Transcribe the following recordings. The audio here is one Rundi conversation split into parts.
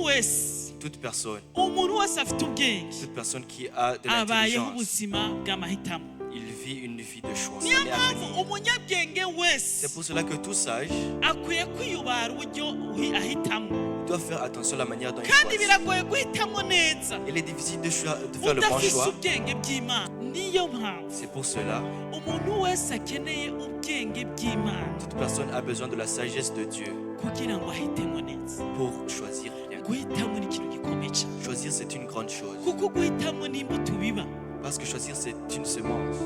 Wese, Toute personne, umuntu wese afite ubwenge, toute personne qui a de abayeho l'intelligence, ubuzima bw'amahitamo. Il vit une vie de choix. Niyo L'année à mpamvu venir. Umunyabwenge wese C'est pour cela que tout sage akwiye kwiyubara uburyo ahitamo. Doit faire attention à la manière dont il Kandi choisit. Biragoye guhitamo neza Il est difficile de faire le bon udafise choix. Ubwenge bw'Imana. Niyo mpamvu C'est pour cela, umuntu wese akeneye ubwenge bw'Imana toute personne a besoin de la sagesse de Dieu kugira ngo ahitemo neza. Pour choisir bien. Guhitamo ni ikintu gikomeye cyane. Choisir, c'est une grande chose. Kuko guhitamo ni imbuto biba. Parce que choisir, c'est une semence.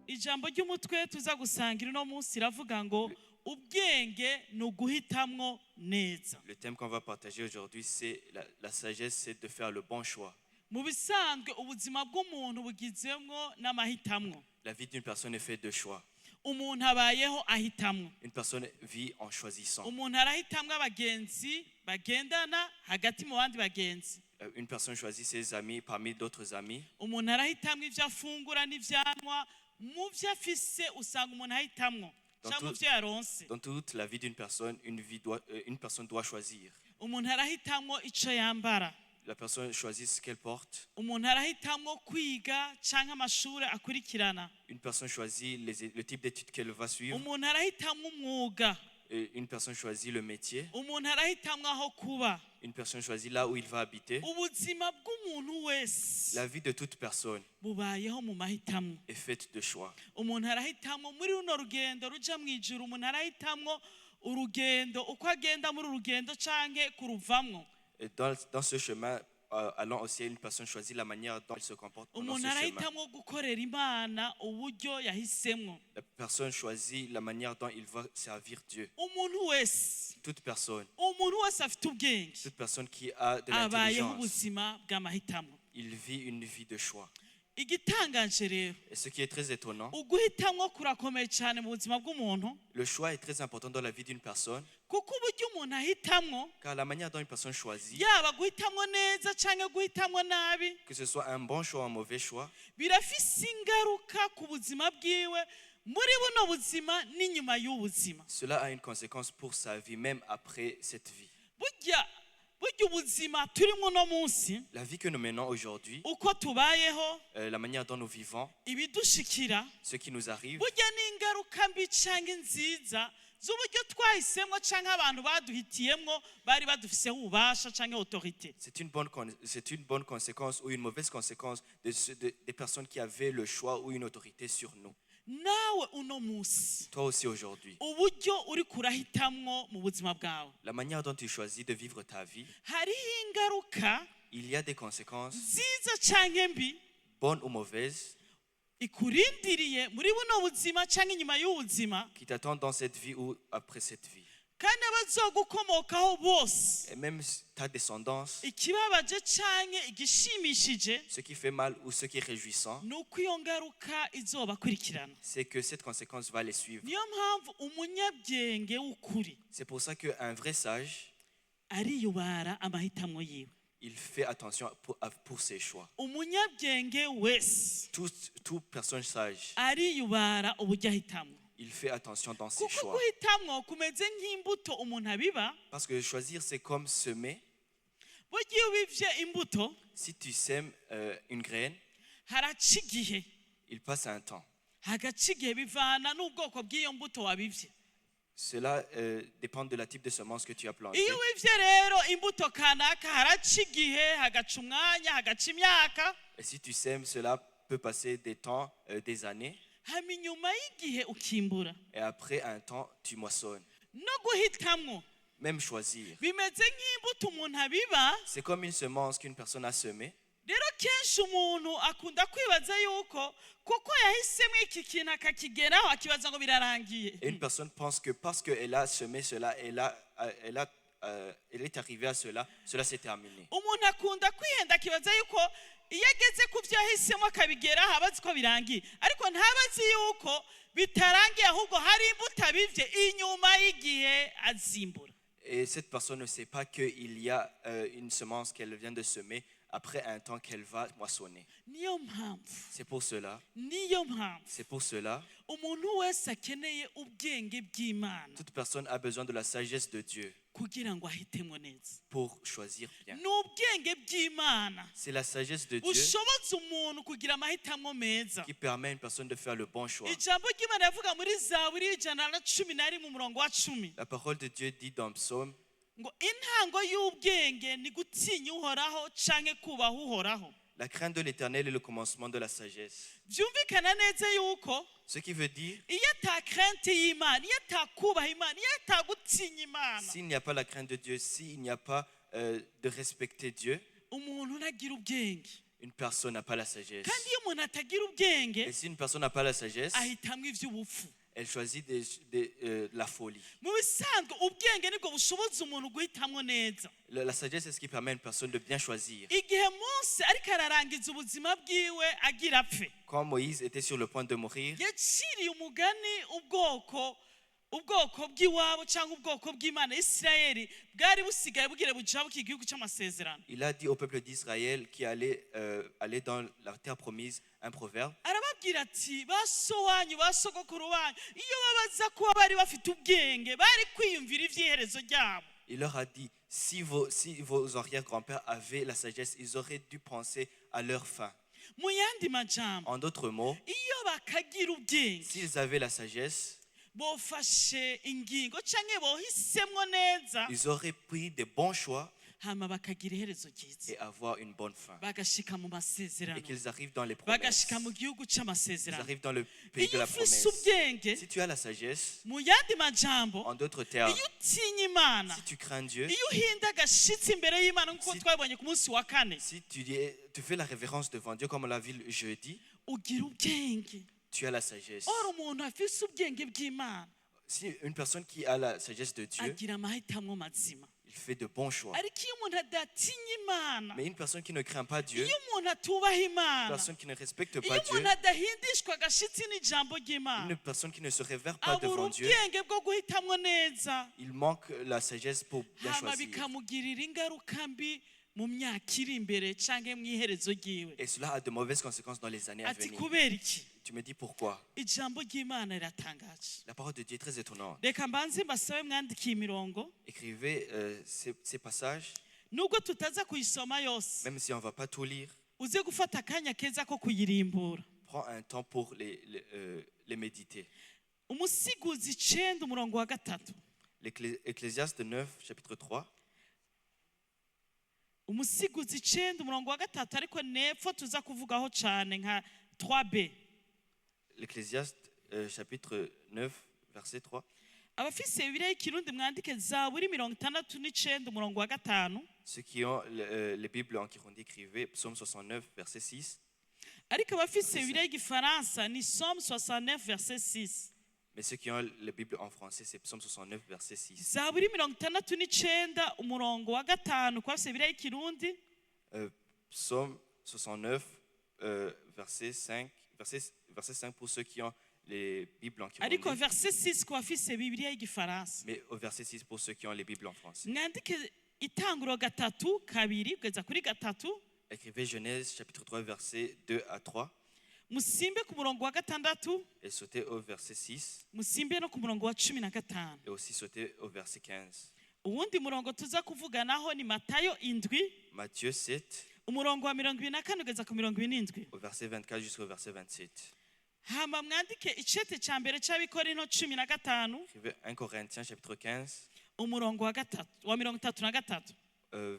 Ijambo ry'umutwe tuza gusangira uno munsi riravuga ngo ubwenge ni uguhitamwo neza. Le thème qu'on va partager aujourd'hui, c'est la sagesse, c'est de faire le bon choix. Mu bisanzwe ubuzima bw'umuntu bugizemwo n'amahitamwo. La vie d'une personne est faite de choix. Umuntu abayeho ahitamwo. Une personne vit en choisissant. Umuntu arahitamwo abagenzi bagendana hagati mu bandi bagenzi. Une personne choisit ses amis parmi d'autres amis. Umuntu arahitamwo ibyo afungura n'ivyanywa mu byo afise, usanga umuntu ahitamwo cyangwa mu byo yaronse. Dans toute la vie d'une personne, une personne doit choisir. Umuntu arahitamwo ico yambara. La personne choisit ce qu'elle porte. Umuntu arahitamwo kwiga canke amashuri akurikirana. Une personne choisit le type d'études qu'elle va suivre. Umuntu arahitamwo umwuga. Et une personne choisit le métier. Umuntu arahitamwo aho kuba. Une personne choisit là où il va habiter. Ubuzima bw'umuntu wese La vie de toute personne bubayeho mu mahitamwo. Est faite de choix. Umuntu arahitamwo muri runo rugendo ruja mu ijuru, umuntu arahitamwo urugendo uko agenda muri uru rugendo canke kuruvamwo. Et dans ce chemin allant au ciel, une personne choisit la manière dont elle se comporte pendant Umuntu ce chemin. Arahitamwo gukorera Imana uburyo yahisemwo. La personne choisit la manière dont il va servir Dieu. Umuntu wese, Toute personne, umuntu wese afite ubwenge toute personne qui a de abayeho l'intelligence, ubuzima bw'amahitamo. Il vit une vie de choix. Igitangaje rero, Et ce qui est très étonnant, uguhitamwo kurakomeye cyane mu buzima bw'umuntu, le choix est très important dans la vie d'une personne, kuko uburyo umuntu ahitamwo, car la manière dont une personne choisit, yaba guhitamwo neza cyangwa guhitamwo nabi, que ce soit un bon choix ou un mauvais choix, birafise ingaruka ku buzima bwiwe muri buno buzima n'inyuma y'ubuzima. Cela a une conséquence pour sa vie, même après cette vie. Burya burya ubuzima turimo uno munsi, La vie que nous menons aujourd'hui, uko tubayeho, la manière dont nous vivons, ibidushikira, ce qui nous arrive, burya ni ingaruka mbi cyangwa nziza z'uburyo twahisemo cyangwa abantu baduhitiyemo bari badufiseho ububasha cyangwa autorité. C'est une bonne conséquence ou une mauvaise conséquence des personnes qui avaient le choix ou une autorité sur nous. Nawe uno munsi, Toi aussi aujourd'hui, uburyo uri kurahitamwo mu buzima bwawe, la manière dont tu choisis de vivre ta vie, hariho ingaruka il y a des conséquences, nziza cyangwa mbi, bonnes ou mauvaises, ikurindiriye muri buno buzima cyangwa inyuma y'ubuzima. Qui t'attendent dans cette vie ou après cette vie. Kandi abazogukomokaho bose, Et même ta descendance, ikibabaje cyangwa igishimishije, ce qui fait mal ou ce qui est réjouissant, ni uko iyo ngaruka izobakurikirana. C'est que cette conséquence va les suivre. Niyo mpamvu umunyabwenge w'ukuri C'est pour ça qu'un vrai sage, ariyubara amahitamo yiwe. Il fait attention pour ses choix. Umunyabwenge wese Toute personne sage, ariyubara uburyo ahitamo, il fait attention dans ses kuko choix. Guhitamwo kumeze nk'imbuto umuntu abiba. Parce que choisir, c'est comme semer. Burya iyo ubivye imbuto, Si tu sèmes une graine, haraca igihe, il passe un temps. Hagaca igihe bivana n'ubwoko bw'iyo mbuto wabivye. Cela dépend de la type de semence que tu as plantée. Iyo wivye rero imbuto kanaka, haraca igihe, hagaca umwanya, hagaca imyaka. Et si tu sèmes, cela peut passer des temps, des années. Hama inyuma y'igihe ukimbura. Et après un temps, tu moissonnes. No guhitamwo Même choisir. Bimeze nk'imbuto umuntu abiba. C'est comme une semence qu'une personne a semée. Rero kenshi umuntu akunda kwibaza yuko kuko yahisemo iki kintu akakigeraho, akibaza ngo birarangiye. Et une personne pense que parce qu'elle a semé cela, elle est arrivée à cela, cela s'est terminé. Umuntu akunda kwihenda akibaza yuko iyo ageze ku byo yahisemo akabigeraho aba azi ko birangiye, ariko ntaba azi yuko bitarangiye, ahubwo hari imbuto abivye inyuma y'igihe azimbura. Et cette personne ne sait pas qu'il y a une semence qu'elle vient de semer. après un temps qu'elle va moissonner. Niyo mpamvu, C'est pour cela, niyo mpamvu c'est pour cela, umuntu wese akeneye ubwenge bw'Imana toute personne a besoin de la sagesse de Dieu kugira ngo ahitemo neza. Pour choisir bien. Ni ubwenge bw'Imana C'est la sagesse de Dieu bushoboza umuntu kugira amahitamo meza. Qui permet à une personne de faire le bon choix. Ijambo ry'Imana yavuga muri Zaburi 111 umurongo wa 10 La parole de Dieu dit dans Psaume, ngo intango y'ubwenge ni gutinya Uhoraho canke kubaha Uhoraho. La crainte de l'Éternel est le commencement de la sagesse. Byumvikana neza yuko Ce qui veut dire, iyo ata crainte y'Imana, iyo atakubaha Imana, iyo atagutinya Imana, s'il n'y a pas la crainte de Dieu, s'il n'y a pas de respecter Dieu, umuntu ntagira ubwenge. Une personne n'a pas la sagesse. Kandi iyo umuntu atagira ubwenge, Et si une personne n'a pas la sagesse, ahitamwo iby'ubupfu. Elle choisit la folie. Mu bisanzwe ubwenge nibwo bushoboza umuntu guhitamwo neza. La sagesse est ce qui permet à une personne de bien choisir. Igihe Mose ariko ararangiza ubuzima bwiwe agira apfe, Quand Moïse était sur le point de mourir, yaciriye umugani ubwoko ubwoko bw'iwabo cyangwa ubwoko bw'Imana Isirayeli bwari busigaye bugire bujabuke igihugu cy'amasezerano. Il a dit au peuple d'Israël qui allait aller dans la terre promise un proverbe. Arababwira ati ba so wanyu ba sogokuru banyu iyo babaza kuba bari bafite ubwenge bari kwiyumvira iby'iherezo ryabo. Il leur a dit, si vos arrière-grands-pères avaient la sagesse, ils auraient dû penser à leur fin. Mu yandi majambo, En d'autres mots, iyo bakagira ubwenge, s'ils avaient la sagesse, bofashe ingingo cyangwa bohisemwo neza, ils auraient pris des bons choix hama bakagira iherezo ryiza, et avoir une bonne fin. Bagashika mu masezerano, Et qu'ils arrivent dans les promesses. bagashika mu gihugu Ils cy'amasezerano. arrivent dans le pays de Iyo la ufise promesse. ubwenge, Si tu as la sagesse, mu yandi majambo, en d'autres termes, iyo utinya Imana, si tu crains Dieu, iyo uhinda agashitsi imbere y'Imana nk'uko twabonye ku munsi wa kane, si tu fais la révérence devant Dieu comme on l'a vu le jeudi, ugira ubwenge. Tu as la sagesse. Ora umuntu afise ubwenge bw'Imana Si une personne qui a la sagesse de Dieu, agira amahitamo mazima. Il fait de bons choix. Ariko iyo umuntu adatinya Imana, Mais une personne qui ne craint pas Dieu, iyo umuntu atubaha une Imana, personne qui ne respecte iyo pas Dieu, umuntu adahindishwa agashitsi n'ijambo ry'Imana, une personne qui ne se révère pas abura devant Dieu, ubwenge bwo guhitamwo neza, il manque la sagesse pour bien hama choisir. bikamugirira ingaruka mbi mu myaka iri imbere cyangwa mu iherezo ryiwe. Et cela a de mauvaises conséquences dans les années à Ati venir. kubera iki? Tu me dis pourquoi? Ijambo ry'Imana riratangaje. La parole de Dieu est très étonnante. Reka mbanze mbasabe mwandikiye imirongo, Écrivez ces passages, nubwo tutaza kuyisoma yose, même si on ne va pas tout lire, uze gufata akanya keza ko kuyirimbura. Prends un temps pour les méditer. Umusiguzi 9 umurongo wa 3. Ecclésiaste 9, chapitre 3. Umusiguzi 9 umurongo wa 3 ariko nepfo tuza kuvugaho cyane nka 3b. L'Ecclésiaste, chapitre 9, verset 3. Abafise Bibiliya y'ikirundi mwandike Zaburi 69 umurongo wa 5. Ceux qui ont les Bibles en Kirundi, écrivez Psaume 69, verset 6. Ariko abafise Bibiliya y'igifaransa ni Psaume 69 verset 6. Mais ceux qui ont les Bibles en français, c'est Psaume 69, verset 6. Zaburi 69 umurongo wa 5 ku bafise Bibiliya y'ikirundi. Psaume 69, verset 5, verset 5 pour ceux qui ont les Bibles en Ariko Kirundi. Verset 6 ku bafise Bibiliya y'igifaransa. Mais au verset 6 pour ceux qui ont les Bibles en français. Mwandike Itanguro 3:2 kugeza kuri 3. Écrivez Genèse chapitre 3, verset 2 à 3 Musimbe ku murongo wa 6. Et sautez au verset 6 Musimbe no ku murongo wa 15. Et aussi sautez au verset 15. Uwundi murongo tuza kuvuganaho ni Matayo 7, Matthieu 7 umurongo wa 24 kugeza ku 27. Au verset 24 jusqu'au verset 27. Hama mwandike icete cya mbere cy'Abikorino 15, Écrivez 1 Corinthiens chapitre 15, umurongo wa 3 wa 33.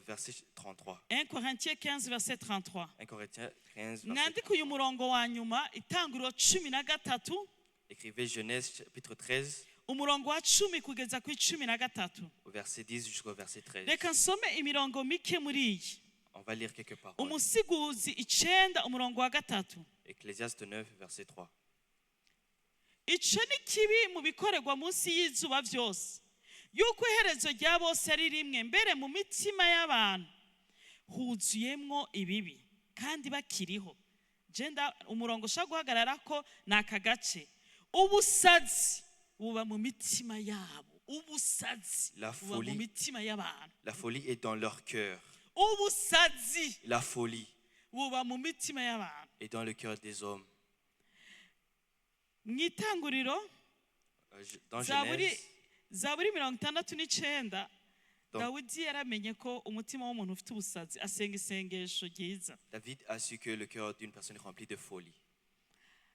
Verset 33. 1 Corinthiens 15 verset 33. 1 Corinthiens 15, verset Mwandike uyu murongo wa nyuma, Itanguriro 13, Écrivez Genèse chapitre 13, umurongo wa 10 kugeza ku 13. Au verset 10 jusqu'au verset 13. Reka nsome imirongo mike muri iyi. On va lire quelques paroles. Umusiguzi 9 umurongo wa 3. Ecclésiaste 9, verset 3. Ico ni kibi mu bikorerwa munsi y'izuba byose yuko iherezo rya bose ari rimwe mbere mu mitima y'abantu huzuyemwo ibibi kandi bakiriho. Genda umurongo ushobora guhagarara ko ni aka gace ubusazi buba mu mitima yabo, ubusazi La buba mu folie. Mitima y'abantu. La folie est dans leur cœur. Ubusazi La folie buba mu mitima y'abantu. Est dans le cœur des hommes. Mu itanguriro, Dans Zaburi, Genèse, Zaburi 69, Donc- Dawidi yaramenye ko umutima w'umuntu ufite ubusazi, asenga isengesho ryiza. David a su que le cœur d'une personne est rempli de folie.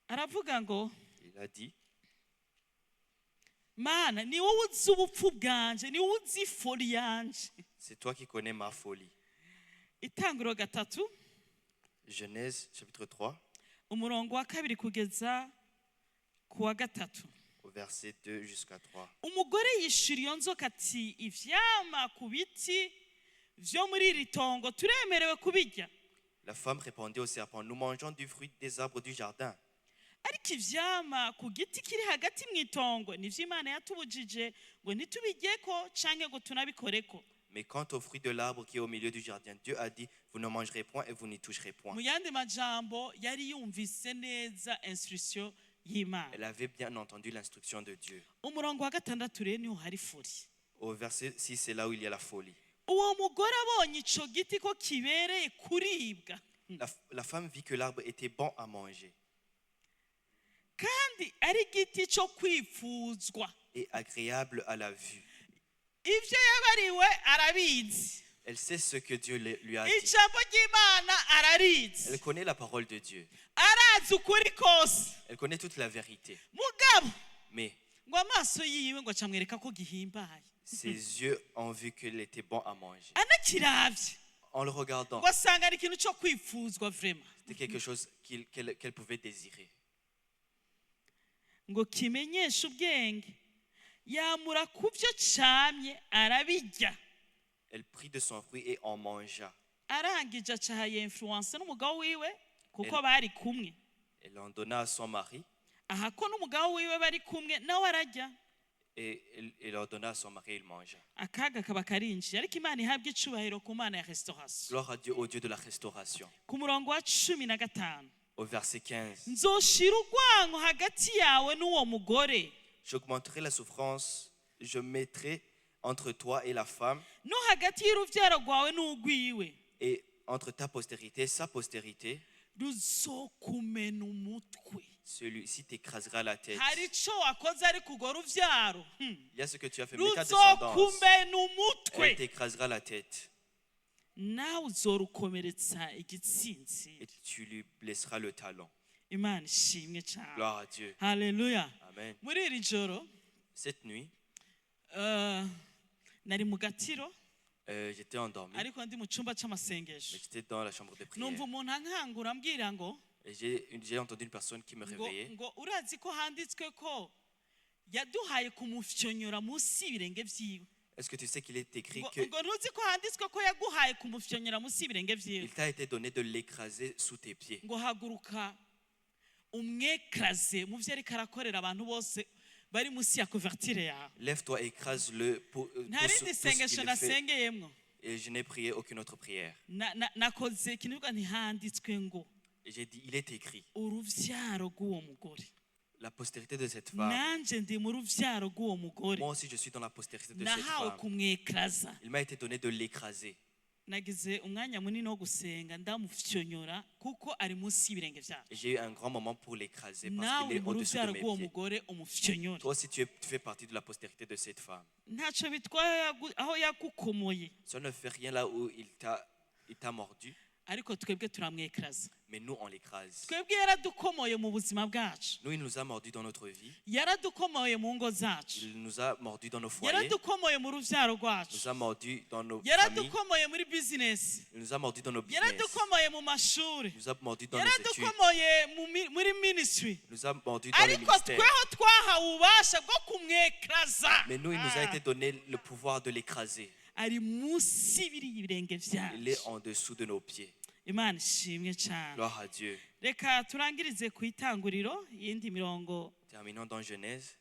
Aravuga ngo: Il a dit: Mana, ni wowe uzi ubupfu bwanje, ni wowe uzi folie yanje. C'est toi qui connais ma folie. Itanguriro 3, Genèse chapitre 3, umurongo wa 2 kugeza ku wa 3. Au verset 2 jusqu'à 3. Umugore yishura iyo nzoka ati: ivyama ku biti vyo muri iri tongo turemerewe kubirya. La femme répondit au serpent: Nous mangeons du fruit des arbres du jardin. Ariko ivyama ku giti kiri hagati mu itongo nivyo Imana yatubujije ngo ntitubiryeko canke ngo tunabikoreko. Mais quant au fruit de l'arbre qui est au milieu du jardin, Dieu a dit: Vous n'en mangerez point et vous n'y toucherez point. Mu yandi majambo, yari yumvise neza instruction y'Imana. Elle avait bien entendu l'instruction de Dieu. Umurongo wa 6 rero niho hari folie. Au verset 6, c'est là où il y a la folie. Uwo mugore abonye ico giti ko kibereye kuribwa, La femme vit que l'arbre était bon à manger kandi ari igiti cyo kwifuzwa. Et agréable à la vue. Ibyo yabariwe arabizi. Elle sait ce que Dieu lui a dit. Ijambo ry'Imana ararizi. Elle connaît la parole de Dieu. Arazi ukuri kose. Elle connaît toute la vérité. Mugabo Mais ngo amaso yiwe ngo acamwereka ko gihimbaye. Ses yeux ont vu qu'il était bon à manger. Anakiravye, En le regardant, ngo asanga ari ikintu cyo kwifuzwa vraiment, c'était quelque chose qu'elle pouvait désirer. Ngo kimenyeshe ubwenge, yamura ku byo camye arabirya. Elle prit de son fruit et en mangea. Arangije aca influence n'umugabo wiwe kuko El- bari kumwe. Elle en donna à son mari Aha ko n'umugabo wiwe bari kumwe nawe ararya. Et elle en donna à son mari et il mangea. Akaga kaba karinjiye, ariko Imana ihabwa icubahiro ku Mana ya restauration. Gloire à Dieu, au Dieu de la restauration. Ku murongo wa 15: Au verset 15. Nzoshira urwango hagati yawe n'uwo mugore, J'augmenterai la souffrance, je mettrai entre toi et la femme no hagati y'urubyaro rwawe n'urwiwe, et entre ta postérité et sa postérité. Ruzokumena umutwe. Celui-ci t'écrasera la tête. Hari ico wakoze ariko urwo ruvyaro, Il y a ce que tu as fait, mais ta descendance, ruzokumena umutwe, elle t'écrasera la tête nawe uzorukomeretsa igitsinsi. Et tu lui blesseras le talon. Imana ishimwe cyane. Gloire à Dieu. Haleluya. Amen. Muri iri joro, Cette nuit, nari mu gatiro, j'étais endormi, ariko ndi mu cyumba mais cy'amasengesho. J'étais dans la chambre de prière. Numva umuntu ankangura ambwira ngo Et j'ai entendu une personne qui me ngo réveillait. Ngo urazi ko handitswe ko yaduhaye kumufyonyora munsi y'ibirenge vyiwe? Est-ce que tu sais qu'il est écrit Ngo que ngo ntuzi ko handitswe ko yaguhaye kumufyonyora munsi y'ibirenge vyiwe? Il t'a été donné de l'écraser sous tes pieds? Ngo haguruka umwekaraze mu byo ariko arakorera abantu bose bari munsi ya couverture yawe. Lève-toi et écrase-le Nta pour rindi tout ce sengesho qu'il fait. nasengeyemwo. Et je n'ai prié aucune autre prière. Nakoze ikintu mvuga nti handitswe ngo Et j'ai dit, il est écrit, uruvyaro rw'uwo mugore, la postérité de cette femme. Nanje ndi mu ruvyaro rw'uwo mugore. Moi aussi, je suis dans la postérité de cette Nahawe femme. kumwekaraza. Il m'a été donné de l'écraser. Nagize umwanya munini wo gusenga ndamufyonyora kuko ari munsi y'ibirenge vyacu. Et j'ai eu un grand moment pour l'écraser parce Nawe qu'il est mu au-dessous de ruvyaro mes rw'uwo pieds. mugore umufyonyore. Toi aussi, tu fais partie de la postérité de cette femme. Ntaco bitwaye aho yagukomoye, Ça ne fait rien là où il t'a mordu, ariko twebwe turamwekaraza. Mais nous, on l'écrase. Twebwe yaradukomoye mu buzima bwacu. Nous, il nous a mordu dans notre vie. Yaradukomoye mu ngo zacu. Il nous a mordu dans nos foyers. Yaradukomoye mu ruvyaro Il rwacu. nous a mordu dans nos familles. Yaradukomoye muri bizinesi. Il nous a mordu dans nos business. Yaradukomoye mu mashuri. Il nous a mordu dans nos études. Yaradukomoye muri ministry. Il nous a mordu dans le Ariko ministère. tweho twahawe ububasha bwo kumwekaraza. Mais nous, il nous a été donné le pouvoir de l'écraser. Ari munsi y'ibirenge Il est vyacu. en dessous de nos pieds. Imana ishimwe cyane. Gloire à Dieu. Reka turangirize ku itanguriro iyindi mirongo. Terminons dans Genèse.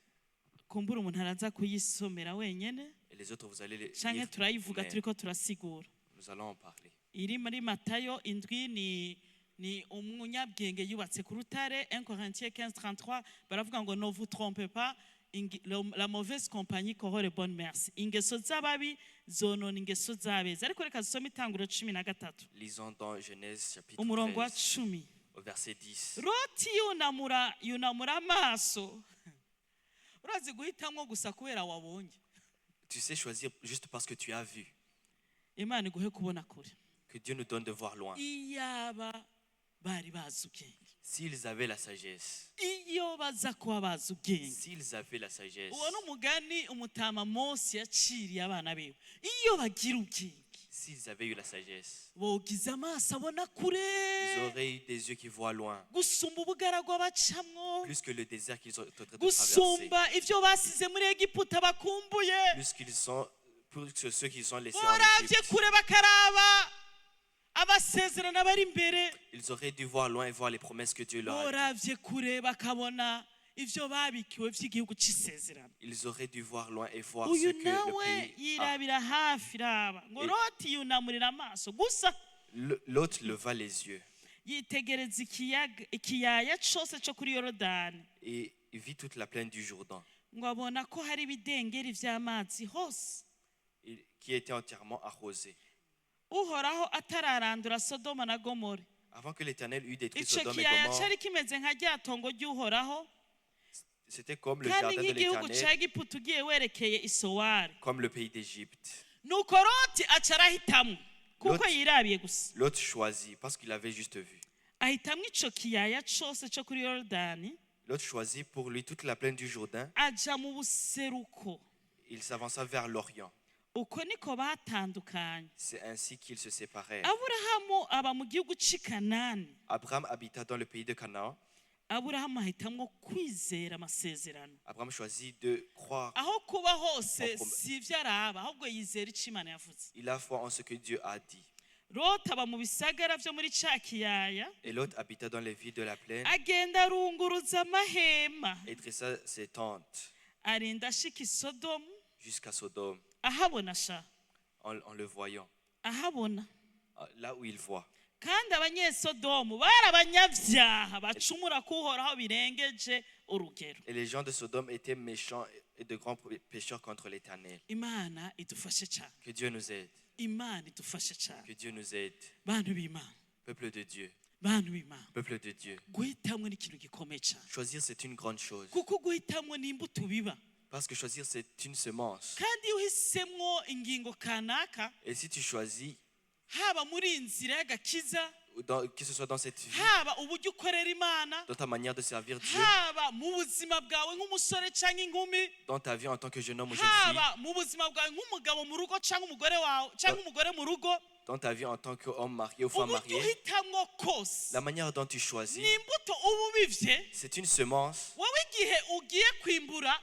Kumbura umuntu araza kuyisomera wenyene, Et les autres, vous allez les canke lire turayivuga vous-même. turiko turasigura. Nous allons en parler. Iri muri Matayo 7 ni umunyabwenge yubatse ku rutare. 1 Corinthiens 15:33 baravuga ngo: ne vous trompez pas, La mauvaise compagnie corrompt les bonnes mœurs, ingeso z'ababi zonona ingeso z'abeza. Ariko reka dusome Itanguro 13, Lisons dans Genèse chapitre umurongo wa 13, 10. au verset 10. Loti yunamura amaso. Urazi guhitamwo gusa kubera wabonye. Tu sais choisir juste parce que tu as vu. Imana iguhe kubona kure. Que Dieu nous donne de voir loin. Iyaba bari bazi ubwenge. S'ils avaient la sagesse. Iyo baza kuba bazi ubwenge. S'ils avaient la sagesse. Uwo ni umugani umutama Mose yaciriye abana biwe. Iyo bagira ubwenge, S'ils avaient eu la sagesse. bogize amaso abona kure Ils auraient eu des yeux qui voient loin. gusumba ubugaragwa bacamwo, Plus que le désert qu'ils sont en train de traverser. gusumba ibyo basize muri Egiputa bakumbuye. Plus que ceux qui sont laissés en Boravye Égypte. kure bakaraba amasezerano abari imbere. Ils auraient dû voir loin et voir les promesses que Dieu leur a dites. Boravye kure bakabona ivyo babikiwe vy'igihugu c'isezerano. Ils auraient dû voir loin et voir ce Uyu que le nawe pays a. yirabira hafi. Raba ngo Loti yunamurira amaso gusa, Lot leva les yeux yitegereza ikiyaga, ikiyaya cose co kuri Yorodani, et il vit toute la plaine du Jourdain ngo abona ko hari ibidengeri vy'amazi hose, qui était entièrement arrosée. Uhoraho atararandura Sodoma na Gomora. Avant que l'Éternel eût détruit Ico Sodome et kiyaya Gomorrhe, cari kimeze nka rya tongo ry'Uhoraho, c'était comme le kandi jardin de nk'igihugu l'Éternel, ca Egiputa ugiye werekeye i Sowari. comme le pays d'Égypte. Nuko Loti aca arahitamwo kuko yirabiye gusa. Lot choisit parce qu'il avait juste vu. Ahitamwo ico kiyaya cose co kuri Yorodani, Lot choisit pour lui toute la plaine du Jourdain. aja mu buseruko. Il s'avança vers l'Orient. Uko niko batandukanye. C'est ainsi qu'ils se séparèrent. Aburahamu aba mu gihugu c'i Kanani. Abraham habita dans le pays de Canaan. Aburahamu ahitamwo kwizera amasezerano. Abraham choisit de croire. Aho kuba hose, si ivyo araba, ahubwo yizera ico Imana yavuze. Il a foi en ce que Dieu a dit. Loti aba mu bisagara vyo muri ca kiyaya, Et Lot habita dans les villes de la plaine agenda arunguruza amahema, et dressa ses tentes arinda ashika i Sodomu jusqu'à Sodome ahabona sha. en le voyant, Ahabona. Là où il voit. Kandi abanyesodomu bari abanyabyaha bacumura kuhoraho birengeje urugero. Et les gens de Sodome étaient méchants et de grands pécheurs contre l'Éternel. Imana idufashe cyane. Que Dieu nous aide. Imana idufashe cyane. Que Dieu nous aide. Bantu b'Imana. Peuple de Dieu. Bantu b'Imana. Peuple de Dieu. Guhitamwo ni ikintu gikomeye cyane. Choisir, c'est une grande chose. Kuko guhitamwo ni imbuto biba. Parce que choisir, c'est une semence. Kandi iyo uhisemwo ingingo kanaka, Et si tu choisis, haba muri iyi nzira y'agakiza, que ce soit dans cette vie, haba uburyo ukorera Imana, dans ta manière de servir Dieu, haba mu buzima bwawe nk'umusore cyangwa inkumi, dans ta vie en tant que jeune homme ou jeune fille, haba mu buzima bwawe nk'umugabo mu rugo cyangwa umugore wawe cyangwa umugore mu rugo, dans ta vie en tant qu'homme marié ou femme uburyo mariée, uhitamwo kose, la manière dont tu choisis, ni imbuto uba ubivye. c'est une semence. Wowe igihe ugiye kwimbura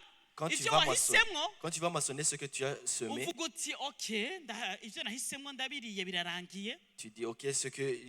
ibyo wahisemwo, Quand tu vas moissonner ce que tu as semé, uvuga uti ok, ibyo nahisemwo ndabiriye, birarangiye. Tu dis, ok, ce que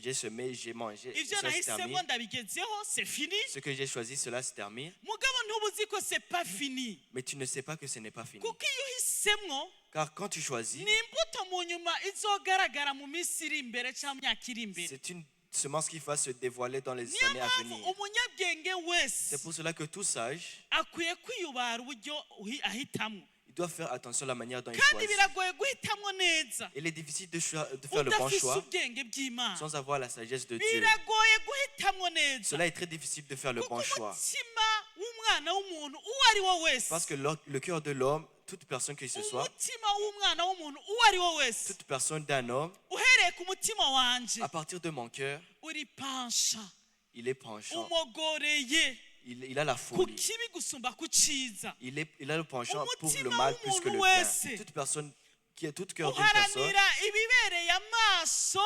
j'ai semé, j'ai mangé, Ibyo ça se nahisemwo termine. ndabigezeho, c'est fini. Ce que j'ai choisi, cela se termine. Mugabo ntuba uzi ko c'est pas fini. Mais tu ne sais pas que ce n'est pas fini. Kuko iyo uhisemwo, Car quand tu choisis, ni imbuto mu nyuma izogaragara mu minsi iri imbere cyangwa mu myaka iri imbere. C'est une semence qui va se dévoiler dans les Niyo années à mpamvu venir. umunyabwenge wese C'est pour cela que tout sage, akwiye kwiyubara uburyo uhitamwo. Il doit faire attention à la manière dont il Kandi choisit. biragoye guhitamwo neza Il est difficile de faire le bon udafise choix ubwenge bw'Imana. sans avoir la sagesse de Dieu. Biragoye guhitamwo neza, Cela est très difficile de faire le kuko bon choix. umutima w'umwana w'umuntu uwo ari we wese, Parce que le cœur de l'homme, toute personne que ce soit, umutima w'umwana w'umuntu uwo ari we wese, toute personne d'un homme, uhereye ku mutima wanje, à partir de mon cœur, uri penchant, il est penchant. umogoreye Il a la ku folie. kibi gusumba ku ciza. Il a le penchant pour le Umutima mal plus que le w'umuntu bien. wese Toute personne qui est tout cœur d'une personne, uharanira ibibereye amaso,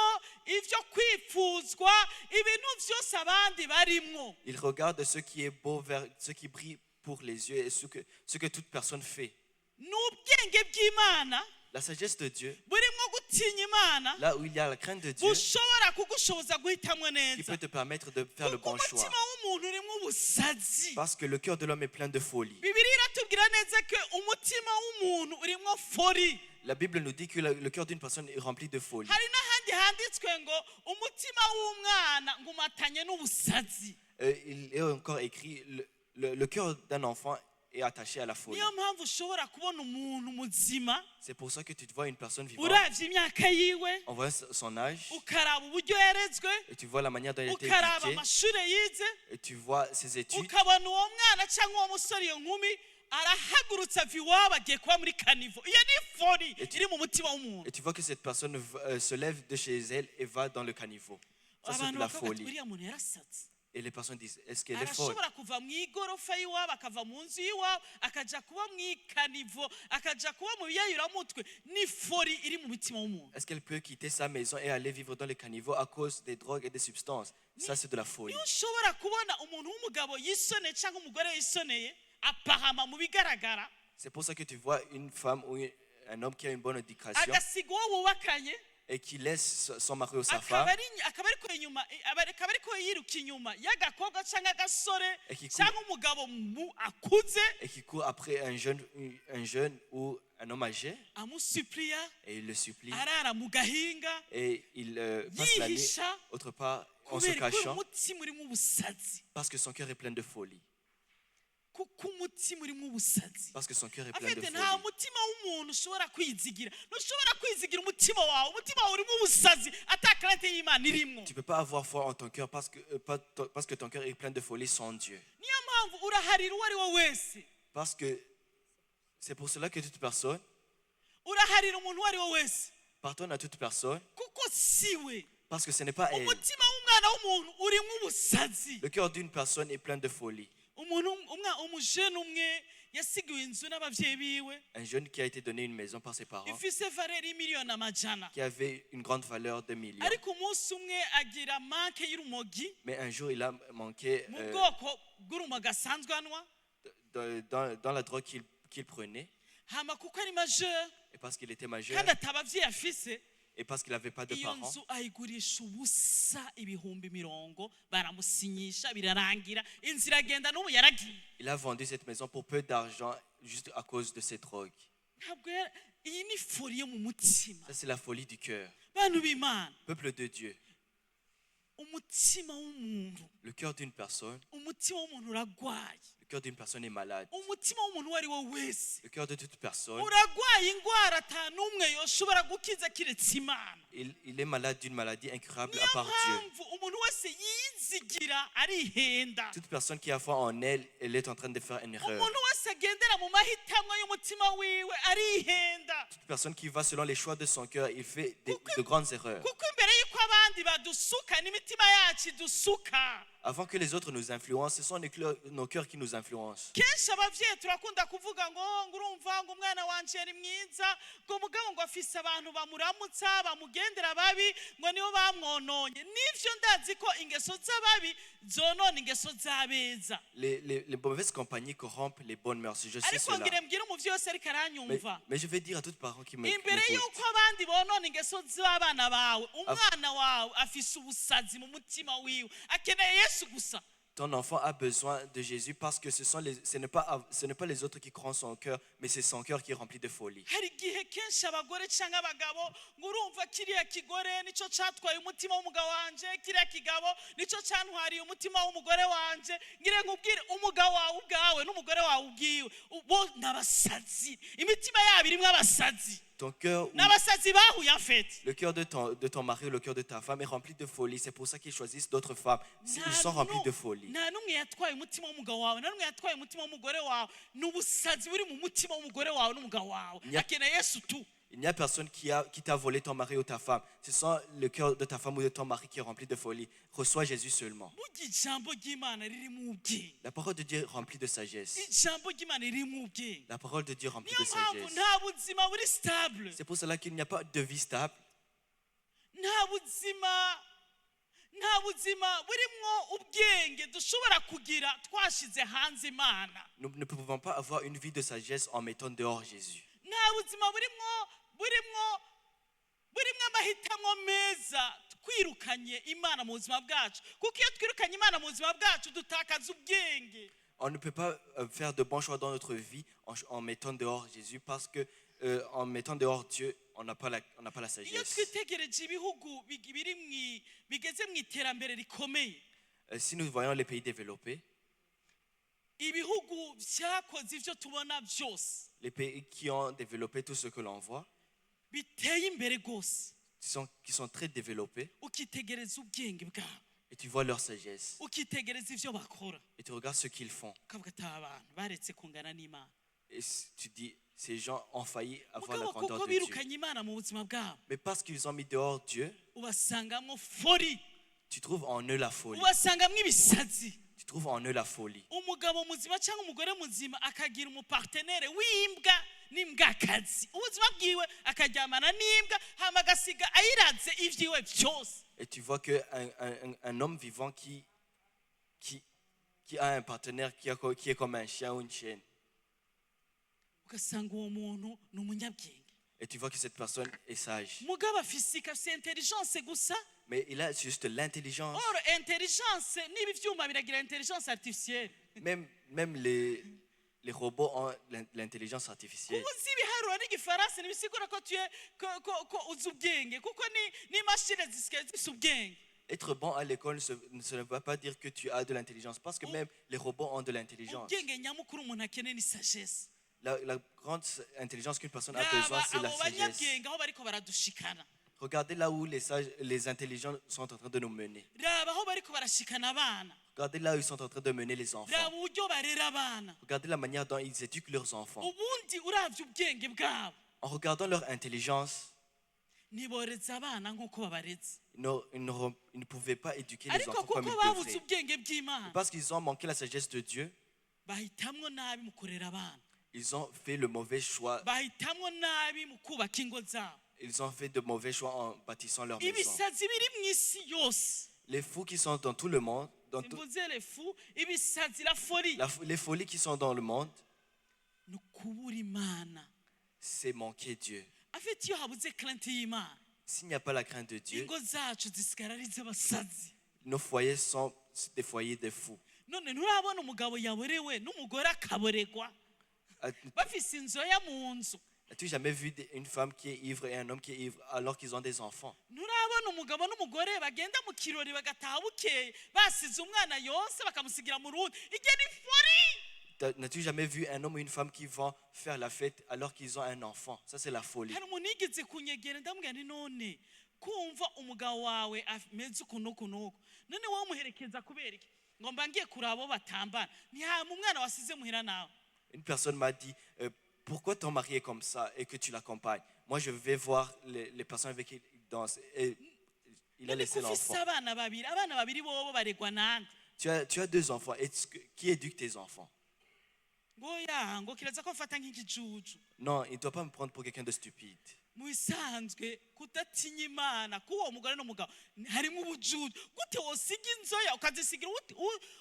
ibyo kwifuzwa, ibintu byose abandi barimwo. Il regarde ce qui est beau, vers ce qui brille pour les yeux et ce que toute personne fait. Ni ubwenge bw'Imana La sagesse de Dieu, burimo gutinya Imana, là où il y a la crainte de Dieu, bushobora kugushoboza guhitamwo qui neza, peut te permettre de faire le kuko bon choix. umutima w'umuntu urimo ubusazi. Parce que le cœur de l'homme est plein de folie. Bibiliya iratubwira neza ko umutima w'umuntu urimo folie. La Bible nous dit que le cœur d'une personne est rempli de folie. Hari n'ahandi handitswe ngo umutima w'umwana ngo umatanye n'ubusazi. Il est encore écrit, le cœur d'un enfant est attaché à la folie. Niyo mpamvu ushobora kubona umuntu muzima, C'est pour ça que tu vois une personne vivante, uravye imyaka yiwe, en voyant son âge, ukaraba uburyo yarezwe, et tu vois la manière dont il a été ukaraba éduqué, amashure yize, et tu vois ses études, ukabona uwo mwana cyangwa uwo musore, iyo nkumi arahagurutse ava iwabo agiye kuba muri caniveau. Iyo ni folie iri mu mutima w'umuntu. Et tu vois que cette personne se lève de chez elle et va dans le caniveau. Ça, c'est Abantu de la bakavuga ati folie. uriya muntu yarasatse. Et les personnes disent, est-ce qu'elle est folle? Arashobora kuva mu igorofa y'iwabo, akava mu nzu y'iwabo, akaja kuba mu i caniveau, akaja kuba mu biyayuramutwe. Ni folie iri mu mutima w'umuntu. Est-ce qu'elle peut quitter sa maison et aller vivre dans le caniveau à cause des drogues et des substances? Ça, c'est de la folie. Niyo ushobora kubona umuntu w'umugabo yisoneye cyangwa umugore yisoneye apahama mu bigaragara, C'est pour ça que tu vois une femme ou un homme qui a une bonne éducation agasiga uwo bubakanye, et qui laisse son mari ou sa akaba femme ari akaba ariko inyuma akaba ariko yiruka inyuma y'agakobwa cyangwa agasore cyangwa umugabo mu akuze, et qui court après un jeune ou un homme âgé amusuppliya, et il le supplie arara mu gahinga, et il passe la nuit yihisha autre part en se kubera ko cachant umutima urimo ubusazi. Parce que son cœur est plein de folie. Kuko umutima urimo ubusazi. Parce que son cœur est plein de Afite nta folie. Mutima w'umuntu ushobora kwizigira, ntushobora kwizigira umutima wawe. Umutima wawe urimo ubusazi ata crainte y'Imana irimo. Tu ne peux pas avoir foi en ton cœur parce que ton cœur est plein de folie sans Dieu. Niyo mpamvu uraharira uwo ari we wese. Parce que c'est pour cela que toute personne, Uraharira umuntu uwo ari we wese, pardonne à toute personne kuko si we. parce que ce n'est pas elle. Umutima w'umwana w'umuntu urimo ubusazi. Le cœur d'une personne est plein de folie. Umuntu umujene umwe yasigiwe inzu n'ababyeyi biwe, Un jeune qui a été donné une maison par ses parents, ifise valeur y'imiliyoni amajana, qui avait une grande valeur de millions. Ariko umunsi umwe agira manque y'urumogi, Mais un jour, il a manqué mu bwoko bw'urumogi asanzwe anywa. dans la drogue qu'il prenait. Hama kuko ari majeur, Et parce qu'il était majeur kandi atabavyeyi afise, et parce qu'il n'avait pas de iyo parents, nzu ayigurisha ubusa 40,000, baramusinyisha, birarangira, inzu iragenda, n'ubu yaragiye. Il a vendu cette maison pour peu d'argent juste à cause de cette drogue. Ntabwo iyi ni folie yo mu mutima. Ça, c'est la folie du cœur. Bantu b'Imana, Peuple de Dieu, umutima w'umuntu, le cœur d'une personne, umutima w'umuntu uragwaye. Le cœur d'une personne est malade. Umutima w'umuntu uwo ari we wese Le cœur de toute personne, uragwaye indwara ata n'umwe yoshobora gukiza kiretse Imana. il est malade d'une maladie incurable Niyo à part Dieu. mpamvu umuntu wese yizigira arihenda. Toute personne qui a foi en elle, elle est en train de faire une erreur. Umuntu wese agendera mu mahitamo y'umutima wiwe arihenda. Toute personne qui va selon les choix de son cœur, il fait de grandes erreurs. Kuko imbere y'uko abandi badusuka n'imitima yacu idusuka. Avant que les autres nous influencent, ce sont nos cœurs qui nous influencent. Kenshi ababyeyi turakunda kuvuga ngo urumva ngo umwana wanje ni mwiza, ngo mugabo ngo afise abantu bamuramutsa bamugendera babi, ngo nibo bamwononye. Nivyo, ndazi ko ingeso z'ababi zonona ingeso z'abeza. Les mauvaises compagnies corrompent les bonnes mœurs. Je sais Ariko cela. ngire mbwire umuvyeyi wese ariko Mais, aranyumva, mais je vais dire à tout parent qui imbere m'écoute, y'uko abandi bonona ingeso z'abana bawe, umwana wawe afise ubusazi mu mutima wiwe, akeneye Yesu gusa. Ton enfant a besoin de Jésus parce que ce n'est pas les autres qui corrompent son cœur, mais c'est son cœur qui est rempli de folie. Hari igihe kenshi abagore cyangwa abagabo ngo urumva kiriya kigore nicyo cyatwaye umutima w'umugabo wanje, kiriya kigabo nicyo cyantwariye umutima w'umugore wanje. Ngire nkubwire, umugabo wawe ubwawe n'umugore wawe ubwiwe bo ni abasazi, imitima yabo irimo abasazi. Ton cœur, Ni abasazi bahuye en fait. Le cœur de ton mari ou le cœur de ta femme est rempli de folie. C'est pour ça qu'ils choisissent d'autres femmes. Ils sont remplis de folie. Nta n'umwe yatwaye umutima w'umugabo wawe, nta n'umwe yatwaye umutima w'umugore wawe. Ni ubusazi buri mu mutima w'umugore wawe n'umugabo wawe. Akeneye Yesu tu. Il n'y a personne qui t'a volé ton mari ou ta femme. Ce sont le cœur de ta femme ou de ton mari qui est rempli de folie. Reçois Jésus seulement. Burya ijambo ry'Imana ririmo ubwenge. La parole de Dieu est remplie de sagesse. Ijambo ry'Imana ririmo ubwenge. La parole de Dieu est remplie Niyo de mpamvu sagesse. Nta buzima buri stable, C'est pour cela qu'il n'y a pas de vie stable. Nta buzima burimwo ubwenge dushobora kugira twashize hanze Imana. Nous ne pouvons pas avoir une vie de sagesse en mettant dehors Jésus. Nta buzima burimwo amahitamo meza twirukanye Imana mu buzima bwacu, kuko iyo twirukanye Imana mu buzima bwacu dutakaza ubwenge. On ne peut pas faire de bons choix dans notre vie en mettant dehors Jésus parce que en mettant dehors Dieu, on n'a pas la Iyo sagesse. Twitegereje ibihugu biri bigeze mu iterambere rikomeye, Si nous voyons les pays développés, Ibihugu vyakoze ivyo tubona byose, Les pays qui ont développé tout ce que l'on voit, biteye imbere rwose, qui sont très développés, ukitegereza ubwenge bwabo, et tu vois leur sagesse, ukitegereza ivyo bakora, et tu regardes ce qu'ils font, ukavuga ati aba bantu baretse kungana n'Imana. Et tu dis, ces gens ont failli avoir la Mugabo grandeur kuko de Dieu. Birukanye Imana mu buzima bwabo, Mais parce qu'ils ont mis dehors Dieu, ubasangamwo folie, tu trouves en eux la folie. Ubasangamwo ibisazi. Tu trouves en eux la folie. Umugabo muzima cyangwa umugore muzima akagira umupartenaire w'imbwa n'imbwakazi, ubuzima bwiwe akaryamana n'imbwa, hama agasiga ayiraze ibyiwe byose. Et tu vois qu'un un homme vivant qui a un partenaire qui est comme un chien ou une chienne, Ugasanga uwo muntu ni umunyabwenge. Et tu vois que cette personne est sage. Mugabo afise afise intelligence gusa. Mais il a juste l'intelligence. Or intelligence niba ivyuma biragira intelligence artificielle. Même les robots ont l'intelligence artificielle. Kuba uzi ibiharuro n'igifaransa ntibisigura ko tuye ko uzi ubwenge, kuko ni n'imashini zisigaye zifise ubwenge. Être bon à l'école, ce ne veut pas dire que tu as de l'intelligence, parce que même les robots ont de l'intelligence. Ubwenge nyamukuru umuntu akeneye ni sagesse. La grande intelligence qu'une personne a besoin, Raba c'est la abo sagesse. Banyabwenge aho bariko baradushikana. Regardez là où les sages, les intelligents sont en train de nous mener. Raba aho bariko barashikana abana. Regardez là où ils sont en train de mener les enfants. Raba uburyo barera abana. Regardez la manière dont ils éduquent leurs enfants. Ubundi uravye ubwenge bwabo, En regardant leur intelligence, ntiboreza abana nk'uko babareze. ils ne pouvaient pas éduquer les Ariko enfants kuko comme ils babuze devraient. Ubwenge bw'Imana, Parce qu'ils ont manqué la sagesse de Dieu, bahitamwo nabi mu kurera abana, ils ont fait le mauvais choix. Bahitamwo nabi mu kubaka ingo zabo. Ils ont fait de mauvais choix en bâtissant leur maison. Ibisazi biri mu isi yose, Les fous qui sont dans tout le monde, simvuze les fous, ibisazi, la folie, les folies qui sont dans le monde, ni ukubura Imana. C'est manquer Dieu. Afite iyo habuze crainte y'Imana, S'il n'y a pas la crainte de Dieu, ingo zacu zisigara ari iz'abasazi. Nos foyers sont des foyers de fous. None nturabona umugabo yaborewe n'umugore akaboregwa, bafise inzoya mu nzu? As-tu jamais vu une femme qui est ivre et un homme qui est ivre alors qu'ils ont des enfants? Nturabona umugabo n'umugore bagenda mu kirori bagataha bukeye basize umwana yonse bakamusigira mu rundi? Iryo ni folie. N'as-tu jamais vu un homme ou une femme qui vont faire la fête alors qu'ils ont un enfant? Ça, c'est la folie. Hari umuntu yigeze kunyegera, ndamubwira nti none kumva umugabo wawe ameze uku n'uku n'uku, none wowe umuherekeza kubera iki? Ngo mba ngiye kuraba abo batambana. Ntihama umwana wasize muhira nawe? Une personne m'a dit, pourquoi ton mari est comme ça et que tu l'accompagnes? Moi, je vais voir les personnes avec qui il danse. Et il a None laissé ko ufise l'enfant. Abana babiri, abana babiri bobo baregwa nande? Tu as deux enfants. Et qui éduque tes enfants? Ngo ya ngo kiraza ko mfata nk'ikijuju. Non, il ne doit pas me prendre pour quelqu'un de stupide. Mu bisanzwe kudatinya Imana k'uwo mugore n'umugabo harimo ubujuju. Gute wosiga inzoya ukazisigira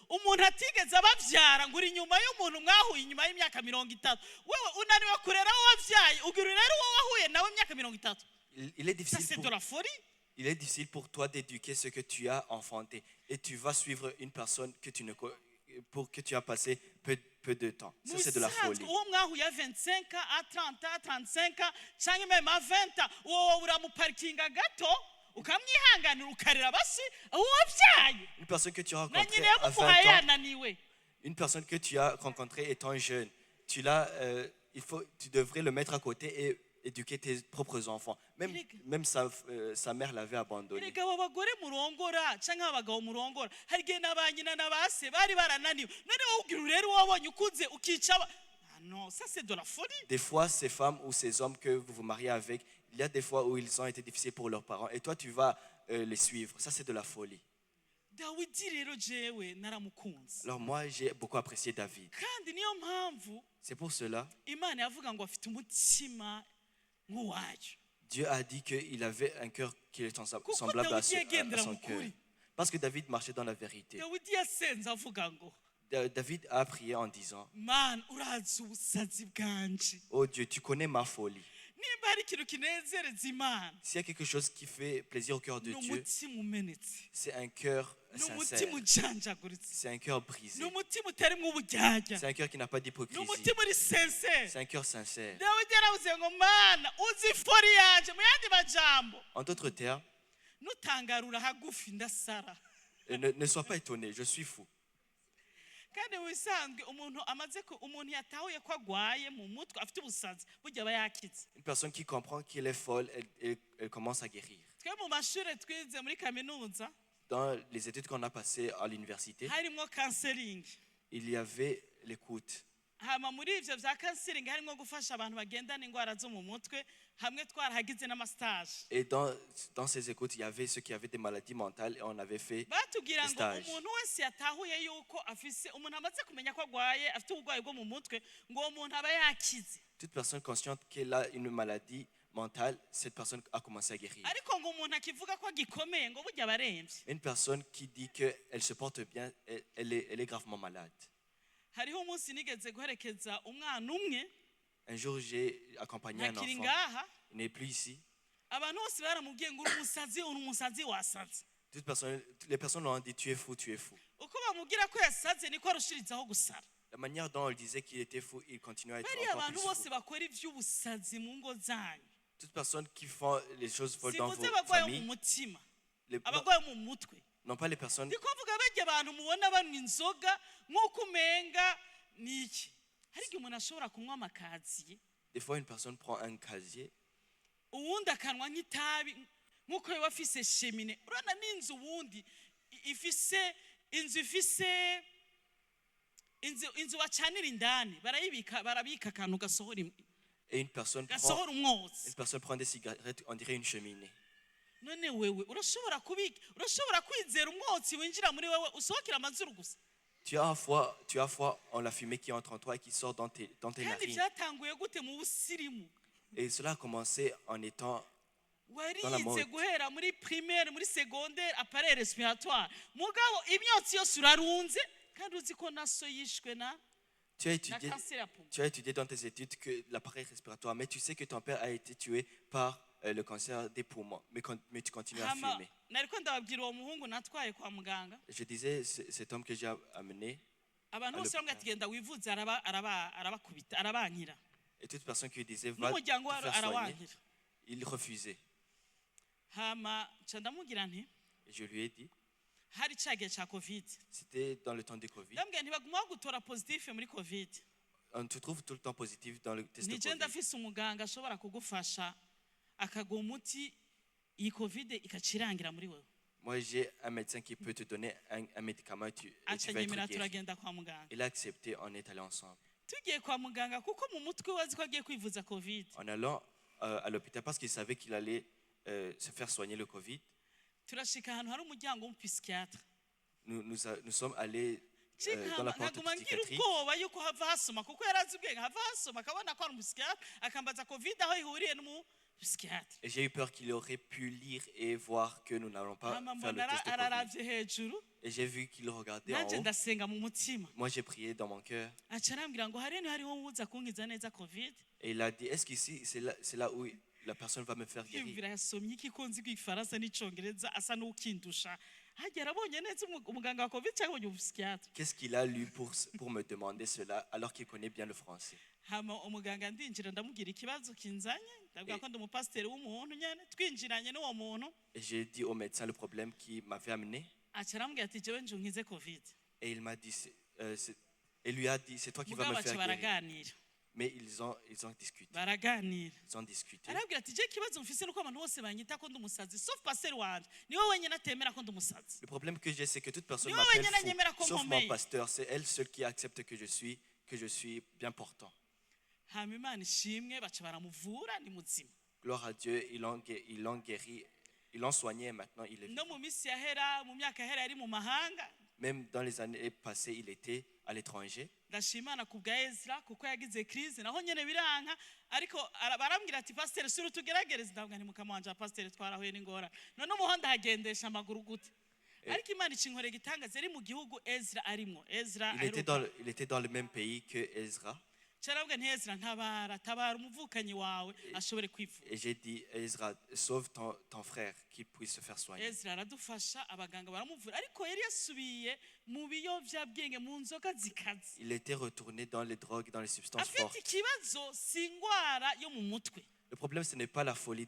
umuntu atigeze ababyara, ngo uri inyuma y'umuntu mwahuye inyuma y'imyaka 30? Wewe unaniwe kurera uwo wabyaye, ugira urere uwo wahuye nawe imyaka 30? Il est Ça, difficile c'est pour, de la folie. Il est difficile pour toi d'éduquer ce que tu as enfanté. Et tu vas suivre une personne que tu ne, co- pour que tu as passé peu de temps. Mu Ça, c'est de la bisanzwe folie. Uwo mwahuye à 25, à 30, à 35 cyangwa même à 20, uwo wowe uramuparikinga gato ukamwihanganira ukarera basi uwo wabyaye. Une personne que tu as Na rencontrée nyina à 20 yamuguhaye ans, yananiwe. Une personne que tu as rencontrée étant jeune, tu l'as, il faut, tu devrais le mettre à côté et éduquer tes propres enfants. Même, même sa mère l'avait abandonné. Erega abo bagore murongora cyangwa abagabo murongora, hari igihe na ba nyina na ba se bari barananiwe. None wowe ugira urere uwo wabonye ukuze ukica Ah non, ça, c'est de la folie. Des fois, ces femmes ou ces hommes que vous vous mariez avec, il y a des fois où ils ont été difficiles pour leurs parents et toi, tu vas les suivre. Ça, c'est de la folie. Dawidi rero jewe naramukunze. Alors moi, j'ai beaucoup apprécié David. Kandi niyo mpamvu C'est pour cela, Imana yavuga ngo afite umutima nk'uwayo. Dieu a dit qu'il avait un cœur qui est Kuko semblable Dawidi à yagendera son mu cœur. kuri. Parce que David marchait dans la vérité. Dawidi yasenze avuga ngo David a prié en disant, Mana urazi ubusazi bwanje. Oh Dieu, tu connais ma folie. Nimba hari ikintu kinezereza Imana, S'il y a quelque chose qui fait plaisir au cœur de ni Dieu, umutima umenetse, c'est un cœur ni sincère. umutima ujanjaguritse, C'est un cœur brisé. Ni umutima utarimo uburyarya, C'est un cœur qui n'a pas ni d'hypocrisie. Umutima uri sincère. C'est un cœur sincère. Dawidi yaravuze ngo Mana uzi folie yanje. Mu yandi majambo, En d'autres termes, nutangarura hagufi ndasara. ne sois pas étonné, je suis fou. Kandi mu bisanzwe umuntu amaze ku- umuntu yatahuye ko agwaye mu mutwe afite ubusazi burya aba yakize. Une personne qui comprend qu'elle est folle, elle commence à guérir. Twe mu mashuri twize muri kaminuza, Dans les études qu'on a passées à l'université, harimo counseling. Il y avait l'écoute. Hama muri ivyo vya counseling harimo gufasha abantu bagendana indwara zo mu mutwe hamwe twarahagize n'ama stage. Et dans ces écoutes, il y avait ceux qui avaient des maladies mentales et on avait fait Batubwira ngo stage. Umuntu wese yatahuye yuko afise umuntu amaze kumenya ko agwaye afite uburwayi bwo mu mutwe ngo uwo muntu aba yakize. Toute personne consciente qu'elle a une maladie mentale, cette personne a commencé à guérir. Ariko ngo umuntu akivuga ko agikomeye ngo burya aba aremvye. Une personne qui dit qu'elle se porte bien, elle est gravement malade. Hariho umunsi nigeze guherekeza umwana umwe. Un jour, j'ai accompagné un Ntakiri enfant. Ngaha. Il n'est plus ici. Abantu bose baramubwiye ngo uri umusazi uri umusazi wasaze. Toutes les personnes lui ont dit: «Tu es fou, tu es fou.» Uko bamubwira ko yasaze niko arushirizaho gusara. La manière dont on disait qu'il était fou, il continuait à être Bariya encore abantu plus bose fou. Bakora iby'ubusazi mu ngo zanyu. Toute personne qui font les choses folles dans vos Sivuze abarwayi mu familles, mutima, non, abarwayi mu mutwe. Non pas les personnes, Ndi kuvuga bajya abantu mubona banywa inzoga nk'uko umenga ni iki hari igihe umuntu ashobora kunywa ama casier. Des fois une personne prend un casier, Uwundi akanwa nk'itabi nk'uko yoba afise cheminée urabona n'inzu uwundi i- ifise inzu ifise inzu inzu bacanira indani barayibika barabika akantu gasohora im- et une personne prend, gasohora umwotsi. Une personne prend des cigarettes, on dirait une cheminée. None wewe urashobora kubika urashobora kwizera umwotsi winjira muri wewe usohokera amazuru gusa. Tu as foi en la fumée qui entre en toi et qui sort dans tes Kandi narines. Byatanguye gute mu busirimu? Et cela a commencé en étant dans la Warize mode. Guhera muri primaire muri secondaire appareil respiratoire mugabo imyotsi yose urarunze kandi uzi ko naso yishwe na Tu as na étudié, kanseri ya poumon. Tu as étudié dans tes études que l'appareil respiratoire, mais tu sais que ton père a été tué par le cancer des poumons, mais tu continues à Hama fumer. Nariko ndababwira uwo muhungu natwaye kwa muganga. Je disais, cet homme que j'ai amené, Abantu À bose bamwe ati genda wivuze araba araba arabakubita arabankira. Et toute personne qui lui disait va te N'umuryango we faire soigner, arawankira. Il refusait. Hama nca ndamubwira nti Et je lui ai dit, hari ca gihe ca Covid. C'était dans le temps du Covid, Ndamubwira nti baguma bagutora positif muri Covid. On te trouve tout le temps positif dans le test de Nije Covid. Ndafise umuganga ashobora kugufasha akaguha umuti iyi Covid ikacirangira muri wewe. Moi, j'ai un médecin qui peut te donner un médicament et tu Aca vas être nyemera guéri. Turagenda kwa muganga. Il a accepté, on est allé ensemble. Tugiye kwa muganga kuko mu mutwe we azi ko agiye kwivuza Covid. En allant à l'hôpital, parce qu'il savait qu'il allait se faire soigner le Covid, Turashika ahantu hari umuryango w'umu psychiatre. nous sommes allés dans la porte Nkaguma ngira psychiatrique. Ubwoba yuko hava hasoma kuko yari azi ubwenge hava hasoma akabona ko ari umu psychiatre akambaza Covid aho ihuriye n'umu psychiatre. Et j'ai eu peur qu'il aurait pu lire et voir que nous n'allons pas Hama faire le mbona test de Covid. araravye hejuru. Et j'ai vu qu'il regardait en Nanjye haut. ndasenga mu mutima. Moi, j'ai prié dans mon cœur. Aca arambwira ngo hariya hariho uwuza kunkiza neza Covid. Et il a dit, est-ce qu'ici, c'est là où la personne va me faire guérir? Yumvira yasomye iki ko nzi igifaransa n'icongereza asa n'ukindusha hajya arabonye neza umu- umuganga wa Covid cyangwa abonye umu psychiatre. Qu'est-ce qu'il a lu pour me demander cela alors qu'il connaît bien le français? Hama umuganga ndinjira ndamubwira ikibazo kinzanye ndabwira Eh. ko ndi umupasiteri w'umuntu nyene twinjiranye n'uwo muntu. Et j'ai dit au médecin le problème qui m'avait amené. Aca arambwira ati jewe nje unkize Covid. Et il m'a dit, et lui a dit, c'est toi qui vas Mugabo me baca faire guérir. baraganira. Mais ils ont discuté. Baraganira. Ils ont discuté. Arabwira ati je ikibazo mfise nuko abantu bose banyita ko ndi umusazi sauf pasiteri wanje niwe wenyine atemera ko ndi umusazi. Le problème que j'ai, c'est que toute personne Niwe m'appelle wenyine anyemera ko fou, sauf mon nkomeye. Pasteur. C'est elle seule qui accepte que je suis bien portant. Hama Imana ishimwe baca baramuvura ni muzima. Gloire à Dieu, ils l'ont guéri, ils l'ont soigné et maintenant il est No vivant. Mu minsi yahera mu myaka yahera yari mu mahanga. Même dans les années passées, il était à l'étranger. Ndashima Imana ku bwa Ezra kuko yagize crise naho nyene biranka ariko ara- barambwira ati pasiteri sura utugeragereze ndavuga nti mukama wanje wa pasiteri twarahuye n'ingorane none umuhanda hagendesha amaguru gute ariko Imana icinkorera igitangaza yari mu gihugu Ezra arimwo Ezra Il était aheruka. dans, il était dans le même pays que Ezra. Caravuga nti Ezra ntabara tabara umuvukanyi wawe ashobore kwivuza. Et j'ai dit, Ezra, sauve ton frère, qu'il puisse se faire soigner. Ezra aradufasha abaganga baramuvura ariko yari yasubiye mu biyovyabwenge mu nzoga zikaze. Il était retourné dans les drogues, dans les substances Afite fortes. Ikibazo si ingwara yo mu mutwe. Le problème, ce n'est pas la folie.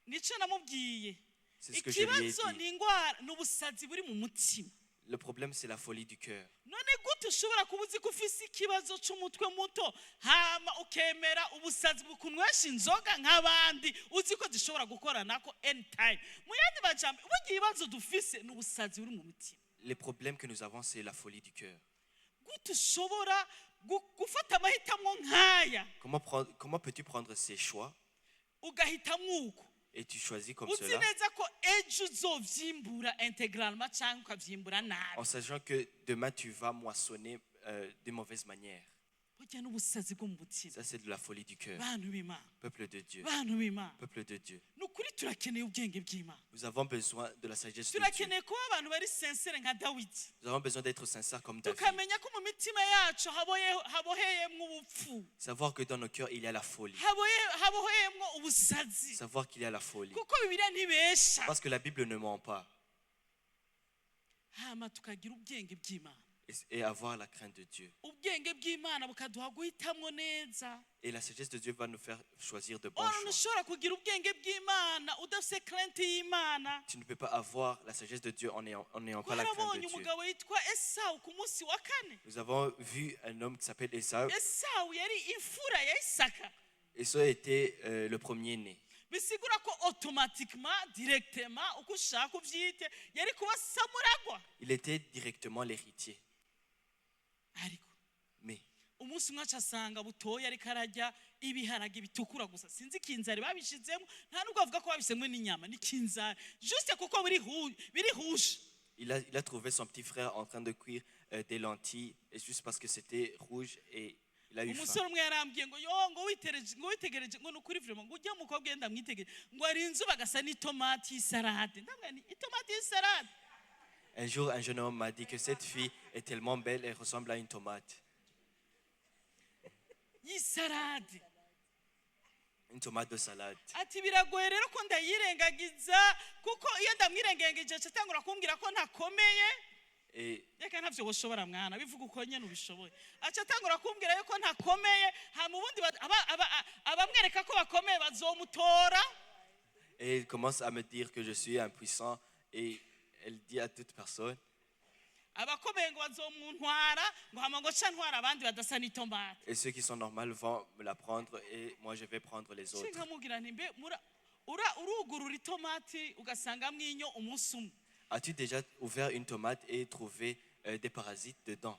Nico namubwiye. C'est ce que je lui ai Ikibazo dit. ni ingwara ni ubusazi buri mu mutima. Le problème, c'est la folie du cœur. None gute ushobora kuba uzi ko ufise ikibazo c'umutwe muto, hama ukemera ubusazi bukunywesha inzoga nk'abandi, uzi ko zishobora gukora nako anytime? Mu yandi majambo, burya ibibazo dufise ni ubusazi buri mu mutima. Les problèmes que nous avons, c'est la folie du cœur. Gute ushobora gufata amahitamo nk'aya, Comment peux-tu prendre ces choix ugahitamwo uko, et tu choisis comme uzi cela neza ko ejo uzovyimbura intégralement cyangwa ukavyimbura nabi? En sachant que demain tu vas moissonner de mauvaise manière? Burya n'ubusazi bwo mu mutima. Ça, c'est de la folie du cœur. Bantu b'Imana, Peuple de Dieu. bantu b'Imana, Peuple de Dieu. Ni ukuri turakeneye ubwenge bw'Imana. Nous avons besoin de la sagesse de Dieu. Turakeneye kuba abantu bari sincères nka Dawidi, Nous avons besoin d'être sincères comme David. Tukamenya ko mu mitima yacu haboheyemwo ubupfu, Savoir que dans nos cœurs, il y a la folie. Haboheyemwo ubusazi, Savoir qu'il y a la folie. Kuko Bibiliya ntibesha. Parce que la Bible ne ment pas. Hama tukagira ubwenge bw'Imana. Et avoir la crainte de Dieu. Ubwenge bw'Imana bukaduha guhitamwo neza. Et la sagesse de Dieu va nous faire choisir de bons Ora choix. ntushobora kugira ubwenge bw'Imana udafise crainte y'Imana. Tu ne peux pas avoir la sagesse de Dieu en n'ayant pas la crainte de Twarabonye Dieu. Umugabo yitwa Esawu ku munsi wa kane. Nous avons vu un homme qui s'appelle Esaü. Esawu yari imfura ya Isaka. Esaü était le premier-né. Bisigura ko automatiquement, directement, uko ushaka uvyite, yari kuba samuragwa. Il était directement l'héritier. Ariko Mais umunsi umwe aca asanga butoya ariko ararya ibiharage bitukura gusa. Sinzi ikinzari babishizemo, nta nubwo bavuga ko babishizemo n'inyama, n'ikinzari juste kuko biri rouge. il a trouvé son petit frère en train de cuire des lentilles, et juste parce que c'était rouge, et il a eu faim. Umusore umwe yarambwiye ngo yo, ngo witereje, ngo witegereje, ngo ni ukuri vraiment, ngo ujye mukobwa yenda mwitegereje, ngo ari inzu bagasa n'itomati y'isalade. Ndamubwira nti itomati y'isalade? Un jour, un jeune homme m'a dit que cette fille est tellement belle, elle ressemble à une tomate. Y'isalade. Une tomate de salade. Ati biragoye rero ko ndayirengagiza, kuko iyo ndamwirengagije aca atangura kumbwira ko ntakomeye. Et Reka, ntavyo woshobora mwana, bivuga uko nyene ubishoboye. Aca atangura kumbwira yuko ntakomeye, hama ubundi abamwereka ko bakomeye bazomutora. Et il commence à me dire que je suis impuissant et elle dit à toute personne, Abakomeye ngo bazomuntwara, ngo hama ngo ca ntwara abandi badasa n'itomate. Et ceux qui sont normaux vont me la prendre et moi je vais prendre les autres. Nkamubwira nti mbe urugurura itomati ugasangamwo inyo umunsi umwe? As-tu déjà ouvert une tomate et trouvé des parasites dedans?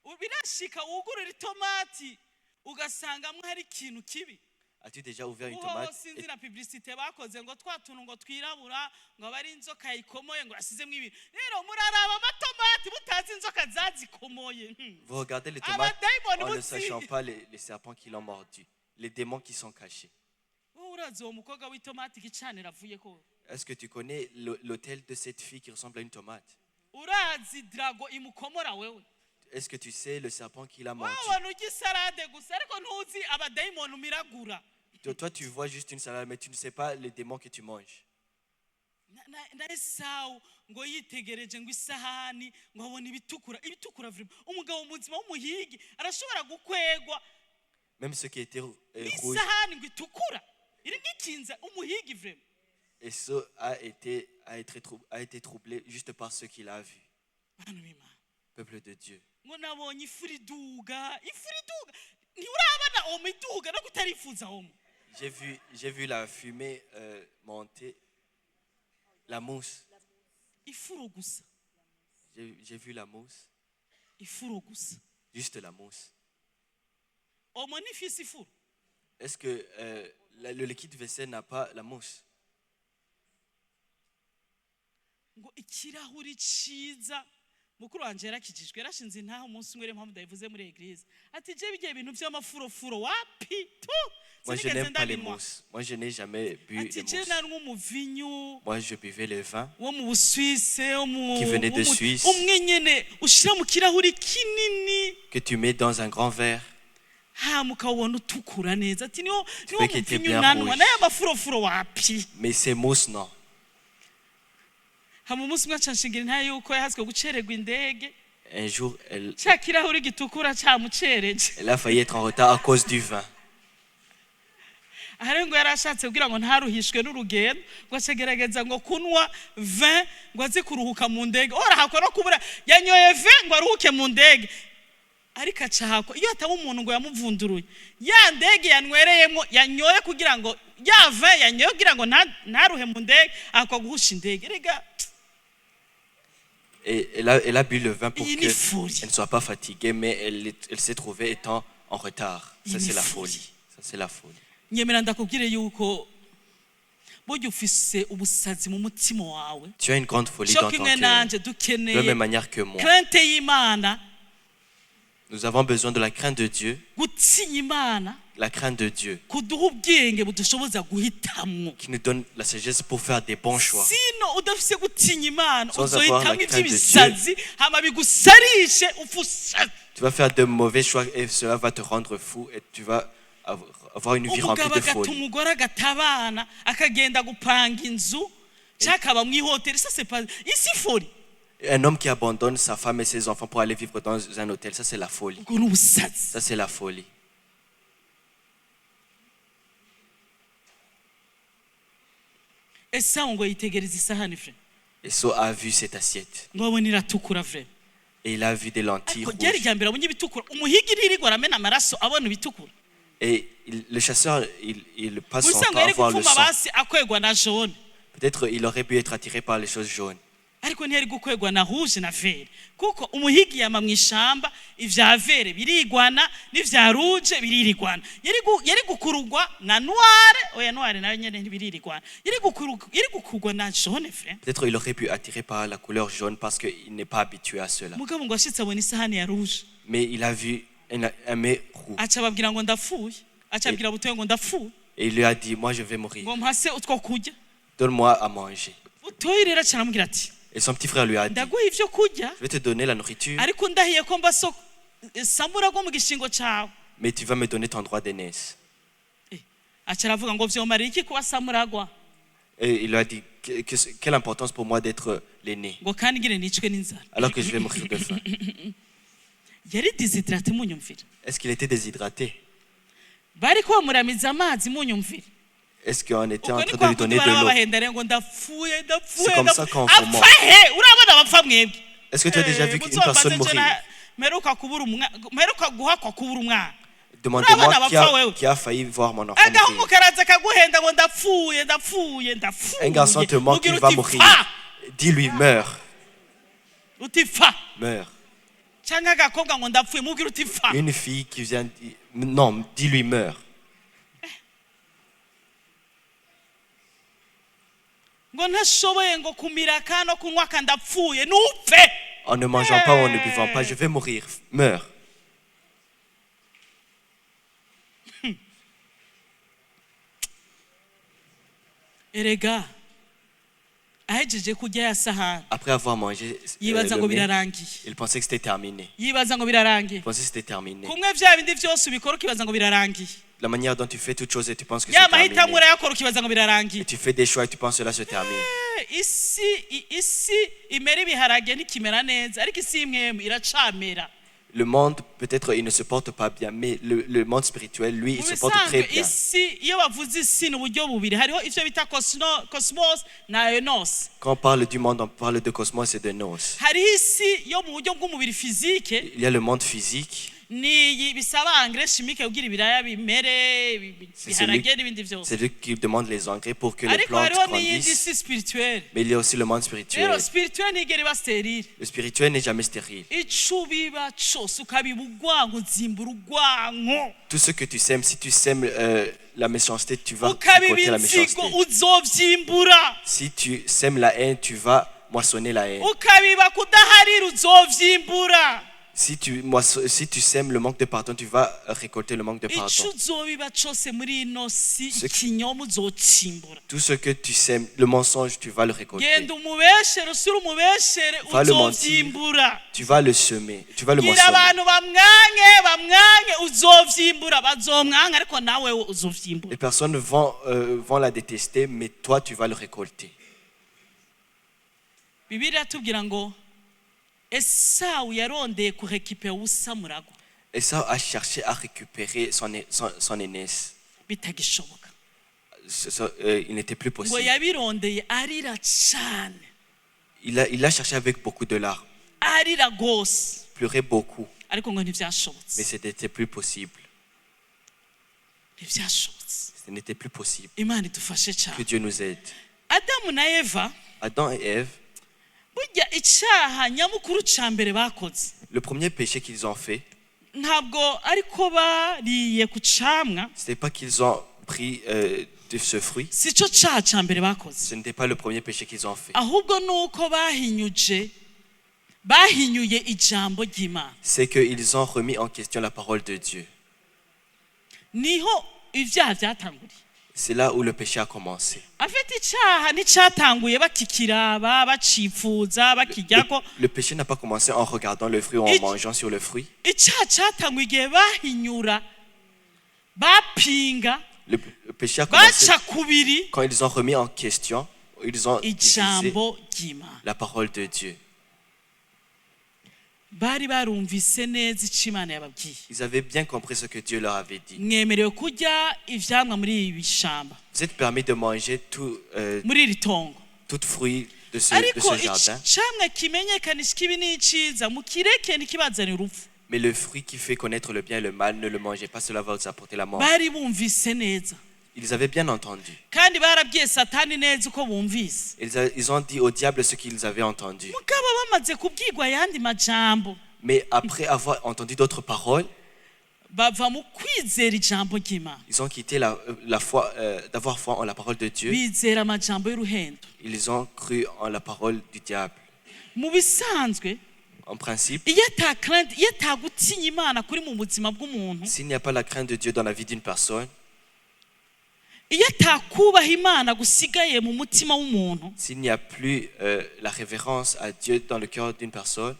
Birashika wugurura itomati ugasangamwo hari ikintu kibi? As-tu déjà ouvert une Uhoho tomate sinzi na publicité bakoze ngo twa tuntu ngo twirabura, ngo aba ari inzoka yayikomoye, ngo yasizemo ibintu. Rero muraraba amatomati mutazi inzoka zazikomoye. Vous regardez les tomates Abadayimoni en ne muzi. Sachant pas les serpents qui l'ont mordu, les démons qui sont cachés. Wowe urazi uwo mukobwa w'itomati igicaniro avuye ko? Est-ce que tu connais l'autel de cette fille qui ressemble à une tomate? Urazi dragon imukomora wewe? Est-ce que tu sais le serpent qui l'a Wowe mordu? ubona urya isalade gusa, ariko ntuzi abadayimoni umiragura. Toi, tu vois juste une salade, mais tu ne sais pas les démons que tu manges. Na Esawu ngo yitegereje ngo isahani, ngo abona ibitukura, ibitukura vraiment. Umugabo muzima w'umuhigi arashobora gukwegwa Même ce qui était rouge, n'isahani ngo itukura irimo ikinza, umuhigi vraiment. Et ce a été troublé juste par ce qu'il a vu. Bantu b'Imana, Peuple de Dieu. Ngo nabonye ifuru iduga, ifuru iduga. Ntiurabona omo iduga no kutarifuza omo? J'ai vu la fumée monter, la mousse. Ifuro gusa. J'ai vu la mousse, Ifuro gusa. Juste la mousse. Omo ntifise ifuro? Est-ce que le liquide vaisselle n'a pas la mousse? Ngo ikirahuri ciza. Mukuru wanje yarakijijwe, yarashinze intaha umunsi umwe. Rero mpamvu ndabivuze muri église, ati je bijya ibintu by'amafurofuro wapi tu. Moi, je Sinigeze n'aime pas les ndabinywa. Mousses. Moi, je n'ai jamais bu Ati les je mousses. nanywa umuvinyu Moi, je buvais le vin wo mu Busuwise, wo mu qui venait de wo mu- Suisse. Umwe nyene ushira mu kirahuri kinini, que tu mets dans un grand verre. Hama ukawubona utukura neza. Ati niwo Qui était muvinyu bien nanywa, rouge. nayo amafurofuro wapi. Mais ces mousses, non. Hama umunsi umwe aca nshingira intahe yuko yahazwe gucererwa indege. Un jour, elle, Ca kirahuri gitukura camucereje. Elle a failli être en retard à cause du vin. Aha rero ngo yari ashatse kugira ngo ntaruhishwe n'urugendo, ngo acagerageza ngo kunywa vin ngo aze kuruhuka mu ndege. Orahakwa no kubura, yanyoye vin ngo aruhuke mu ndege, ariko acahakwa iyo hataba umuntu ngo yamuvunduruye ya ndege yanywereyemo, yanyoye kugira ngo ya vin yanyoye kugira ngo ntaruhe mu ndege, akwa guhusha indege rega. Et elle a bu le vin pour Il est qu'elle folie. Ne soit pas fatiguée, mais elle s'est trouvée étant en retard. Ça, Il c'est est la folie. folie. Ça, c'est la folie. Nyemera ndakubwire yuko burya ufise ubusazi mu mutima wawe. Tu as une grande folie Cyo dans ton kimwe cœur. nanje De la dukeneye même manière que moi. Crainte y'Imana. Nous avons besoin de la crainte de Dieu. Gutinya Imana La crainte de Dieu kuduha ubwenge budushoboza guhitamwo. Qui nous donne la sagesse pour faire des bons choix. Sino udafise gutinya Imana Sans avoir la uzohitamwo crainte de iby'ibisazi hama bigusarishe upfa. Tu vas faire de mauvais choix et cela va te rendre fou et tu vas avoir une vie remplie Umugabo de agata folie. Umugore agatabana akagenda gupanga inzu cyangwa akaba mu ihoteli, ça c'est pas isi folie. Un homme qui abandonne sa femme et ses enfants pour aller vivre dans un hôtel, ça c'est la folie. Ubwo ni ubusazi. Ça c'est la folie. Esawu ngo yitegereza isahani frère. Esau a vu cette assiette Ngo abone iratukura frère. Et il a vu des lentilles Ariko ryari rouges. irya mbere abonye ibitukura. Umuhigi ntirirwa aramena amaraso abona ibitukura. Et le chasseur, il passe son Gusa temps ngo à yari voir le gupfuma sang. basi akwegwa na jaune. Peut-être il aurait pu être attiré par les choses jaunes. Ariko ntiyari gukwegwa na rouge na vert, kuko umuhigi yama mu ishamba ivya vert birigwana n'ivya rouge biririgwana. Yari gukurugwa na noire, oya, noire nayo nyene ntibiririgwana. Yari gukurwa na jaune frère. Peut-être il aurait pu attirer par la couleur jaune parce qu'il n'est pas habitué à cela. Mugabo ngo ashitse abona isahani ya rouge. Mais il a vu un mets roux. Aca ababwira ngo ndapfuye, aca abwira butoye ngo ndapfuye. Et il lui a dit, moi je vais mourir. Ngo mpase utwo kurya. Donne-moi à manger. Butoyi rero aca aramubwira ati Et son petit frère lui a dit, ndaguha ivyo kurya je vais te donner la nourriture, ariko ndahiye ko mba so samura mu gishingo cawe. Mais tu vas me donner ton droit d'aînesse. Eh, aca aravuga ngo vyomarira iki kuba samuragwa Et il lui a dit, quelle importance pour moi d'être l'aîné, ngo kandi ngire nicwe n'inzara. Alors que je vais mourir de faim. Yari déshydraté munyumvira. Est-ce qu'il était déshydraté? Bariko bamuramiza amazi munyumvira. Est-ce qu'on était en Uko ni train de kwa lui kundi donner de baraba l'eau? bahenda rero ngo ndapfuye ndapfuye. C'est comme ça Ndapfuye. qu'on vous ment. Apfa he? Urabona abapfa mwebwe? Est-ce que tu as déjà vu Eh, une muzombaze personne je mourir? Mperuka kubura umwana, mperuka guhakwa kubura umwana. Demandez-moi Urabona qui a, abapfa wewe. qui a failli voir mon enfant Agahungu mourir. karaza kaguhenda ngo ndapfuye ndapfuye ndapfuye. Un garçon te ment Ugira qu'il va uti mourir. pfa. Dis-lui, meurs, Uti pfa. Meurs. Cyangwa agakobwa ngo ndapfuye, mubwira uti pfa. Une fille qui vient, non, dis-lui, meurs. Ngo ntashoboye ngo kumira no kunywa kandapfuye, nupfe. En ne mangeant pas ou en ne buvant pas, je vais mourir. Meurs. Erega ahejeje kurya ya sahani Après avoir mangé yibaza le ngo mets, birarangiye. Il pensait que c'était terminé. Yibaza ngo birarangiye. Il pensait que c'était terminé. Kumwe vya bindi byose ubikora ukibaza ngo birarangiye. La manière dont tu fais toutes choses et tu penses que Ya c'est mahitamo terminé. urayakora ukibaza ngo birarangiye. Et tu fais des choix et tu penses que cela se termine. Eh, isi isi imera ibiharage ntikimera neza, ariko isi y'impwemu iracamera. Le monde, peut-être, il ne se porte pas bien, mais le monde spirituel, lui, il Mu se porte très bisanzwe bien. Isi iyo bavuze isi ni uburyo bubiri, hariho ivyo bita cosmos na enos. Quand on parle du monde, on parle de cosmos et de nous. Hariho isi yo mu buryo bw'umubiri physique. Il y a le monde physique, Niyi bisaba engrais chimique kugira ibiraya bimere C'est ibiharage n'ibindi byose. C'est lui qui demande les engrais pour que les Ariko plantes hariho n'iyindi grandissent. si spirituelle. Mais il y a aussi le monde spirituel. Rero spirituelle ntigera iba stérile. Le spirituel n'est jamais stérile. Ico ubiba cose ukabiba urwanko uzimbura urwanko. Tout ce que tu sèmes, si tu sèmes la méchanceté, tu vas Ukabiba récolter la inzigo méchanceté. Uzovyimbura. Si tu sèmes la haine, tu vas moissonner la haine. Ukabiba kudaharira uzovyimbura. Si tu sèmes le manque de pardon, tu vas récolter le manque de pardon. Ico uzobiba cose muri ino si Ce- ikinyoma uzocimbura. Tout ce que tu sèmes, le mensonge, tu vas le récolter. Genda umubeshere usure umubeshere Va le mentir. uzovyimbura. Tu vas le semer, tu vas le Gira moissonner. abantu bamwanke bamwanke uzovyimbura, bazomwanka ariko nawe uzovyimbura. Les personnes vont la détester, mais toi, tu vas le récolter. Bibiliya iratubwira ngo Esawu yarondeye kurécupéra ubusamuragwa Esau a cherché à récupérer son aînesse bitagishoboka. Il n'était plus Ngo possible. Yabirondeye arira cane. Il a cherché avec beaucoup de larmes, Arira rwose. Pleurait beaucoup, Ariko ngo ntibyashobotse. Mais ce n'était plus possible. Ntibyashobotse. Ce n'était plus possible. Imana idufashe Que cyane. Dieu nous aide. Adamu na Eva, Adam et Ève, burya icyaha nyamukuru cya mbere bakoze, le premier péché qu'ils ont fait, ntabwo ariko bariye ku camwa. Ce n'est pas qu'ils ont pris de ce fruit, Si cyo cyaha cya mbere bakoze, ce n'était pas le premier péché qu'ils ont fait. Ahubwo ni uko bahinyuje bahinyuye ijambo ry'Imana. C'est qu'ils ont remis en question la parole de Dieu. Niho ibyaha byatanguriye. C'est là où le péché a commencé. Afite icyaha nticyatanguye bakikiraba bacifuza bakijyako. Le péché n'a pas commencé en regardant le fruit ou en mangeant sur le fruit. Icyaha cyatanguye igihe bahinyura bapinga Le péché a commencé baca kubiri quand ils ont remis en question, ils ont divisé ijambo ry'Imana. La parole de Dieu. Bari barumvise neza icyo Imana yababwiye. Ils avaient bien compris ce que Dieu leur avait dit. Mwemerewe kurya ivyamwa muri ibi bishamba, Vous êtes permis de manger muri iri tongo, tout fruit de ariko ce jardin, icamwa kimenyekanisha ikibi n'iciza mukireke ntikibazanire urupfu. Mais le fruit qui fait connaître le bien et le mal, ne le mangez pas, cela va vous apporter la mort. Bari bumvise neza. Ils avaient bien entendu. Kandi barabwiye Satani neza uko bumvise. Ils ont dit au diable ce qu'ils avaient entendu. Mugabo bamaze kubwirwa ayandi majambo, Mais après avoir entendu d'autres paroles, bava mu kwizera ijambo ry'Imana, ils ont quitté la foi, d'avoir foi en la parole de Dieu. Bizera amajambo y'uruhendo. Ils ont cru en la parole du diable. Mu bisanzwe, En principe, iyo ata crainte iyo atagutinya Imana kuri mu buzima bw'umuntu, s'il n'y a pas la crainte de Dieu dans la vie d'une personne, iyo atakubaha Imana gusigaye mu mutima w'umuntu, s'il n'y a plus la révérence à Dieu dans le cœur d'une personne,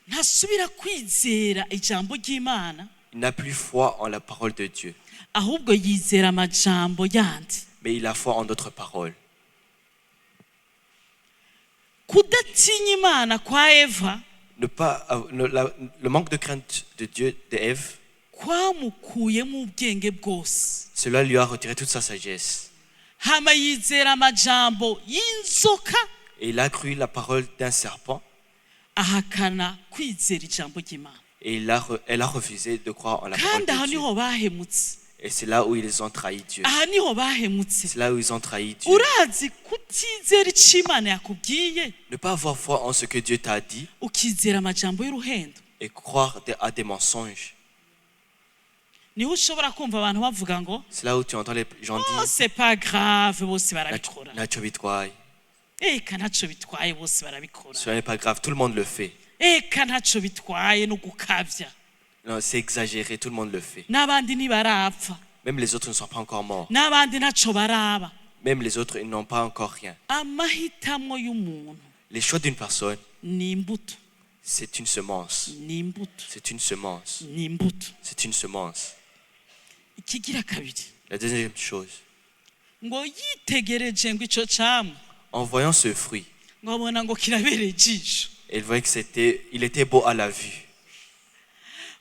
ntasubira kwizera ijambo ry'Imana, il n'a plus foi en la parole de Dieu, ahubwo yizera amajambo yandi. Mais il a foi en d'autres paroles. Kudatinya Imana kwa Eva Ne pas, av- ne- la- le manque de crainte de Dieu d'Ève, kwamukuyemo ubwenge bwose. Cela lui a retiré toute sa sagesse. Hama yizera amajambo y'inzoka, Et il a cru la parole d'un serpent ahakana kwizera ijambo ry'Imana. Et elle a refusé de croire en la parole Kandi aha de Dieu. niho bahemutse. Et c'est là où ils ont trahi Dieu. Aha niho bahemutse. C'est là où ils ont trahi Dieu. Urazi kutizera icyo Imana yakubwiye, Ne pas avoir foi en ce que Dieu t'a dit ukizera amajambo y'uruhendo, et croire à des mensonges. Niho ushobora kumva abantu bavuga ngo C'est là où tu entends les gens oh, dire c'est pas grave, bose barabikora. Ntacyo bitwaye. Eka ntacyo bitwaye, bose barabikora. Cela n'est pas grave, tout le monde le fait. Eka ntacyo bitwaye no gukabya. Non, c'est exagéré, tout le monde le fait. N'abandi ntibarapfa. Même les autres ne sont pas encore morts. N'abandi ntacyo baraba. Même les autres, ils n'ont pas encore rien. Amahitamo y'umuntu Les choix d'une personne, ni imbuto. C'est une semence. Ni imbuto. C'est une semence. Ni imbuto. C'est une semence. Ikigira kabiri, La deuxième chose, ngo yitegereje ngo icyo camwa, en voyant ce fruit, ngo abona ngo kirabereye ijisho. elle voyait que il était beau à la vue.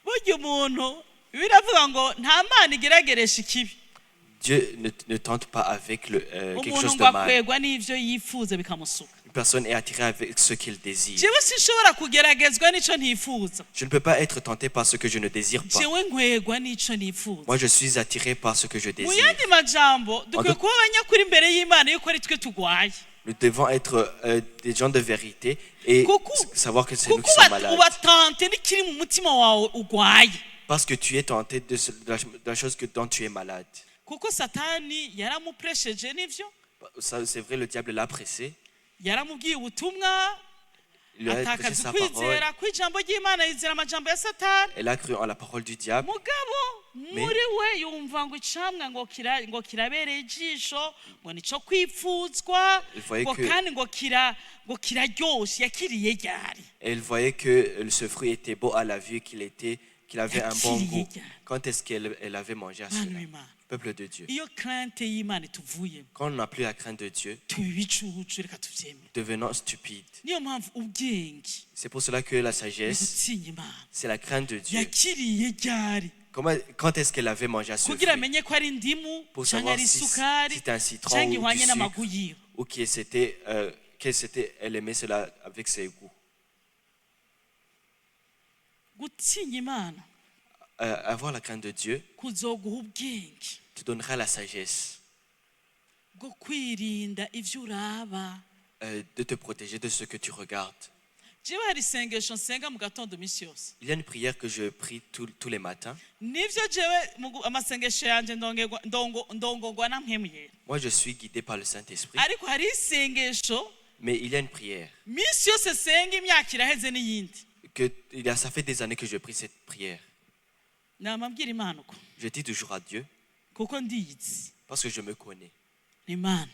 Burya umuntu biravuga ngo nta Mana igerageresha ikibi. Dieu ne tente pas avec quelque Umuntu chose ngo de mal. akwegwa n'ivyo yifuza bikamusuka. Une personne est attirée avec ce qu'il désire. Jewe sinshobora kugeragezwa n'ico ntifuza. Je ne peux pas être tenté par ce que je ne désire pas. Jewe nkwegwa n'ico nifuza. Moi, je suis attiré par ce que je Mu désire. yandi majambo, dukwiye kuba abanyakuri imbere y'Imana yuko ari twe tugwaye. Nous devons être des gens de vérité et Kuko savoir que c'est nous kuko qui sommes malades. Uba tenté n'ikiri mu mutima wawe ugwaye. Parce que tu es tenté de la chose dont tu es malade. Kuko Satani yaramupresheje n'ivyo. Ça, c'est vrai, le diable l'a pressé. Yaramubwiye ubutumwa, Il lui a prêché atakaza sa parole. ukwizera kw'ijambo ry'Imana yizera amajambo ya Satani. Elle a cru en la parole du diable. Mugabo muri we yumva ngo icamwa ngo kira ngo kirabereye ijisho ngo nico kwipfuzwa, Il voyait ngo kandi ngo kira ngo kiraryoshe yakiriye ryari? Elle voyait que ce fruit était beau à la vue, qu'il avait un bon goût. Quand est-ce qu'elle elle avait mangé à Bantu cela? b'Imana, Peuple de Dieu. Iyo crainte y'Imana ituvuyemo, Quand on n'a plus la crainte de Dieu, tuba ibicucu reka tuvyemere. Devenons stupides. Niyo mpamvu ubwenge C'est pour cela que la ni sagesse, gutinya Imana. c'est la crainte de Dieu. Yakiriye ryari? Quand est-ce qu'elle avait mangé à ce Kugira fruit? Amenye ko ari indimu Pour canke savoir ari si isukari c'était un citron canke ou du ihwanye sucre n'amagu yiwe. Ou quel c'était, elle aimait cela avec ses goûts. Gutinya Imana Avoir la crainte de Dieu kuzoguha ubwenge te donnera la sagesse bwo kwirinda ivyo uraba. De te protéger de ce que tu regardes. Jewe hari isengesho nsenga mu gatondo iminsi yose. Il y a une prière que je prie tous les matins. Nivyo jewe mu amasengesho yanje ndongorwa na Mpwemu Yera. Moi, je suis guidé par le Saint-Esprit, Ariko hari isengesho mais il y a une prière minsi yose senga imyaka iraheze n'iyindi. Que ça fait des années que je prie cette prière. Namabwira Imana uko Je dis toujours à Dieu, kuko ndiyizi. Parce que je me connais. Imana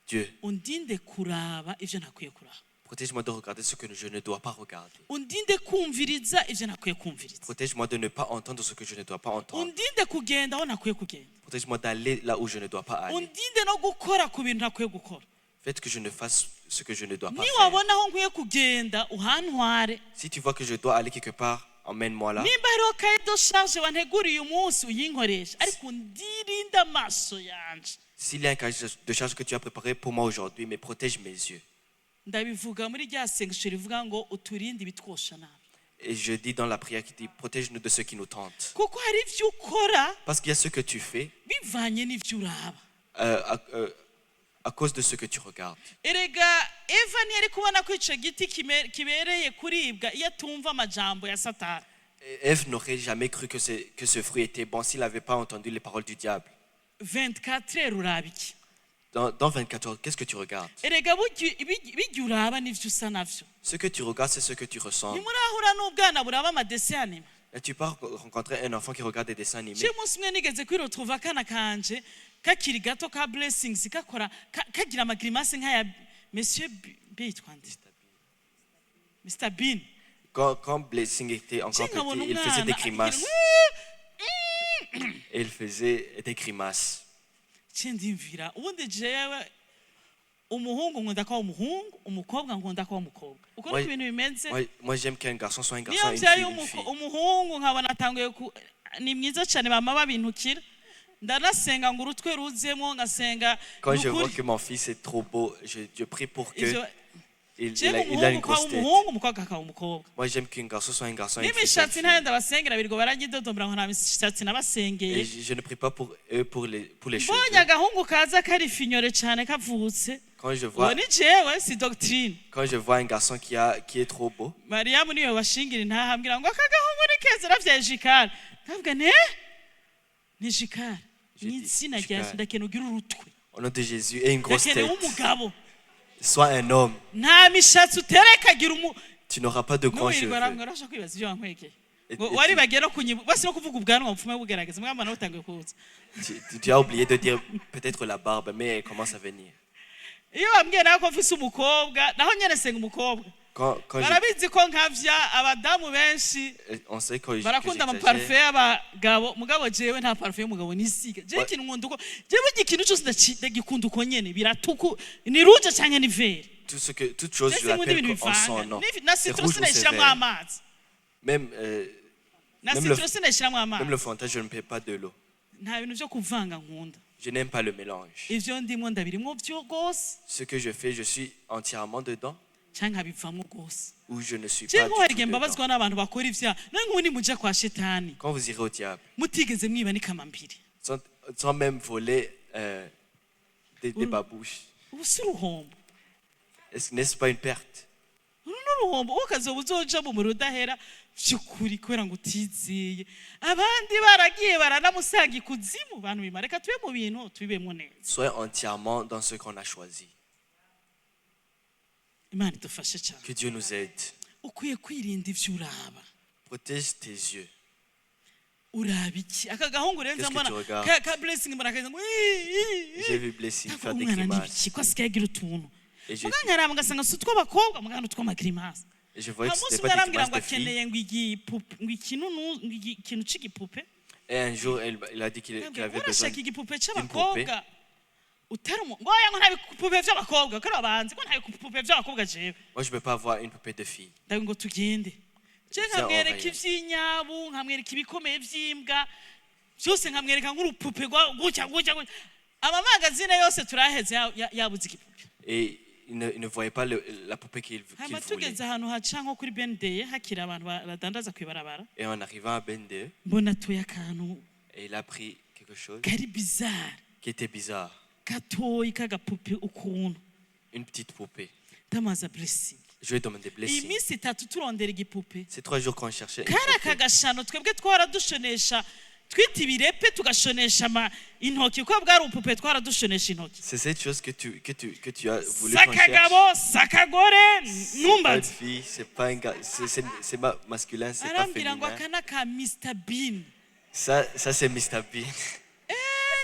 Dieu, undinde kuraba ivyo ntakwiye kuraba. Protège-moi de regarder ce que je ne dois pas regarder. Undinde kumviriza ivyo ntakwiye kumviriza. Protège-moi de ne pas entendre ce que je ne dois pas entendre. Undinde kugenda aho ntakwiye kugenda. Protège-moi d'aller là où je ne dois pas aller. Undinde no gukora ku bintu ntakwiye gukora. Faites que je ne fasse ce que je ne dois pas faire. Niwabona aho nkwiye kugenda uhantware. Si tu vois que je dois aller quelque part, emmène-moi là. Nimba hariho cahier de charge wanteguriye umunsi uyinkoresha ariko ndirinde amaso yanje. S'il y a un cahier de charge que tu as préparé pour moi aujourd'hui, mais protège mes yeux. Ndabivuga muri rya sengesho rivuga ngo uturinde ibitwosha nabi. Et je dis dans la prière qui dit, protège-nous de ceux qui nous tentent. Kuko hari ibyo ukora Parce qu'il y a ce que tu fais bivanye n'ibyo uraba. à cause de ce que tu regardes. Erega Eva ntiyari kubona ko icyo giti kibereye kuribwa iyo atumva amajambo ya Satani. Ève n'aurait jamais cru que ce fruit était bon s'il n'avait pas entendu les paroles du diable. 24 heures uraba iki? Dans 24 heures, qu'est-ce que tu regardes? Erega burya bijya uraba n'ivyo usa navyo. Ce que tu regardes, c'est ce que tu ressens. Ntimurahura n'ubwana buraba amadessins animés? Et tu pars rencontrer un enfant qui regarde des dessins animés. Je umunsi umwe nigeze kwiretrouva akana kanje kakiri gato ka Blessings kakora kagira amagrimaces nk'aya Monsieur bitwa nde, Mr Bean. Quand Blessing était encore Je nkabona petit, il faisait umwana des grimaces. Agira, Et il faisait des grimaces. Ce ndimvira ubundi jewe umuhungu nkunda ko umuhungu umukobwa nkunda ko umukobwa uko niko ibintu bimeze. Moi, j'aime qu'un garçon soit un Niyo garçon et une mbyaye fille, une fille. Umuhungu nkabona atanguye ku ni mwiza cyane bama babintukira ndanasenga ngo urutwe ruzemo ngasenga. Quand je vois Nukuri. Que mon fils est trop beau, je prie pour que Ivyo il jewe a une umuhungu kwa grosse tête. umuhungu umukobwa akaba umukobwa. Moi, j'aime qu'un garçon soit un garçon et une fille soit une N'imishatsi fille. ntayo ndabasengera birirwa baranyidodombera ngo nta mishatsi nabasengeye. Et je ne prie pas pour eux, pour les cheveux. Mbonye agahungu kaza kari finyore cyane kavutse Quand je uwo vois, ni jewe si doctrine. Quand je vois un garçon qui est trop beau, Mariyamu niwe washingira intahambwira ngo aka gahungu ni keza uravyaye Jikari ndavuga ne ni Jikari J'ai ni dit, izina rya Jikari. Yesu ndakeneye ugira urutwe. Au nom de Jésus, et une grosse Ndakeneye tête. umugabo. Sois un homme. Nta mishatsi uterekagira umu Tu n'auras pas de grands n'uwirirwa cheveux. arambwira urashaka kwibaza ibyo wankwegeye ngo Et wari bagiye no kunyibu basi no kuvuga ubwanwa bupfume bugerageza mwamba nawe utangiye kuza. Tu as oublié de dire peut-être la barbe, mais elle commence à venir. Iyo bambwiye nawe ko mfise umukobwa naho nyene senga umukobwa. Quand Barabizi ko nkavya abadamu benshi on sait que barakunda j'exagère. Amaparufe y'abagabo mugabo jewe nta parufe y'umugabo nisiga jewe. Ouais. Ikintu nkunda uko jewe ikintu cyose ndagikunda uko nyene biratuku ni rouge canke ni vert. Toute chose, je Jewe sinkunda l'appelle ibintu en son bivanga nom. Na C'est citron rouge ou c'est sinayishiramwo vert. amazi. Même, Na même le, citron sinayishiramwo même amazi. Le fond de teint, je ne mets pas de l'eau. Nta bintu vyo kuvanga nkunda. Je n'aime pas le mélange. Ivyo ndimwo ndabirimwo vyo rwose Ce que je fais, je suis entièrement dedans canke nkabivamwo rwose. Ou je ne suis Je pas nkubu hari du igihe tout dedans. mbabazwa n'abantu bakora ivyaha none nk'ubu nimuja kwa shetani Quand vous irez au diable, mutigeze mwiba n'ikamambiri sans même voler des babouches, ubu si uruhombo. N'est-ce pas une perte? Uru ni uruhombo wowe ukazoba uzoja mu muriro udahera vy'ukuri kubera ngo utizeye abandi baragiye baranamusanga ikuzimu bantu bima reka tube mu bintu tubibemo neza. Soyez entièrement dans ce qu'on a choisi. Imana idufashe cyane. Que Dieu nous aide. Ukwiye kwirinda ivyo uraba. Protège tes yeux. Uraba iki aka gahungu renza Qu'est-ce que mbona tu regardes? ka Blessing mbona kaza ngo "Ii, ii, ii." J'ai vu Blessing faire des Ndavuga, umwana grimaces. n'ibiki ko asigaye agira utuntu Et muga nkaraba ngasanga si utw'abakobwa muga n'utw'amagrimaces. Et je voyais que Umunsi ce n'était umwe pas des arambwira grimaces ngo de fille. akeneye ngo igipupe ngo ikinunu ngo ikintu c'igipupe. Et un jour, il a dit qu'il avait besoin Urashaka igipupe d'une c'abakobwa utari umu ngo oya ngo nta bipupe vy'abakobwa ko babanzi ngo nta bipupe vy'abakobwa jewe. Moi, je ne peux pas avoir une poupée de fille. Ndavuga ngo tugende Je Vient en nkamwereka rayon. Ivy'inyabu, nkamwereka ibikomeye vy'imbwa byose, nkamwereka nk'urupupe gutya gutya gutya. Amamagazine yose turaheze yabuze igipupe. Et il ne voyait pas la poupée qu'il Hama voulait. Tugeze ahantu haca nko kuri BND hakiri abantu badandaza kw'ibarabara, Et en arrivant à BND, mbona atoye akantu et il a pris quelque chose kari bizarre, qui était bizarre. Gatoyi k'agapupe ukuntu. Une petite poupée. Ndamaza Blessing, Je lui ai demandé: iyi Blessing. Minsi 3 turondera igipupe. C'est 3 jours qu'on cherchait une Kari poupée. Aka gashano twebwe twaradushonesha twita ibirepe tugashonesha intoki kuko bwari ubupupe twaradushonesha intoki. C'est cette chose que tu as voulu qu'on cherche. Sakagabo sakagore. C'est pas une Ntumbaze. Fille, c'est pas un gars, c'est masculin, c'est pas Arambwira ngo féminin. aka ni aka Mr Bean. Ça c'est Mr. Bean.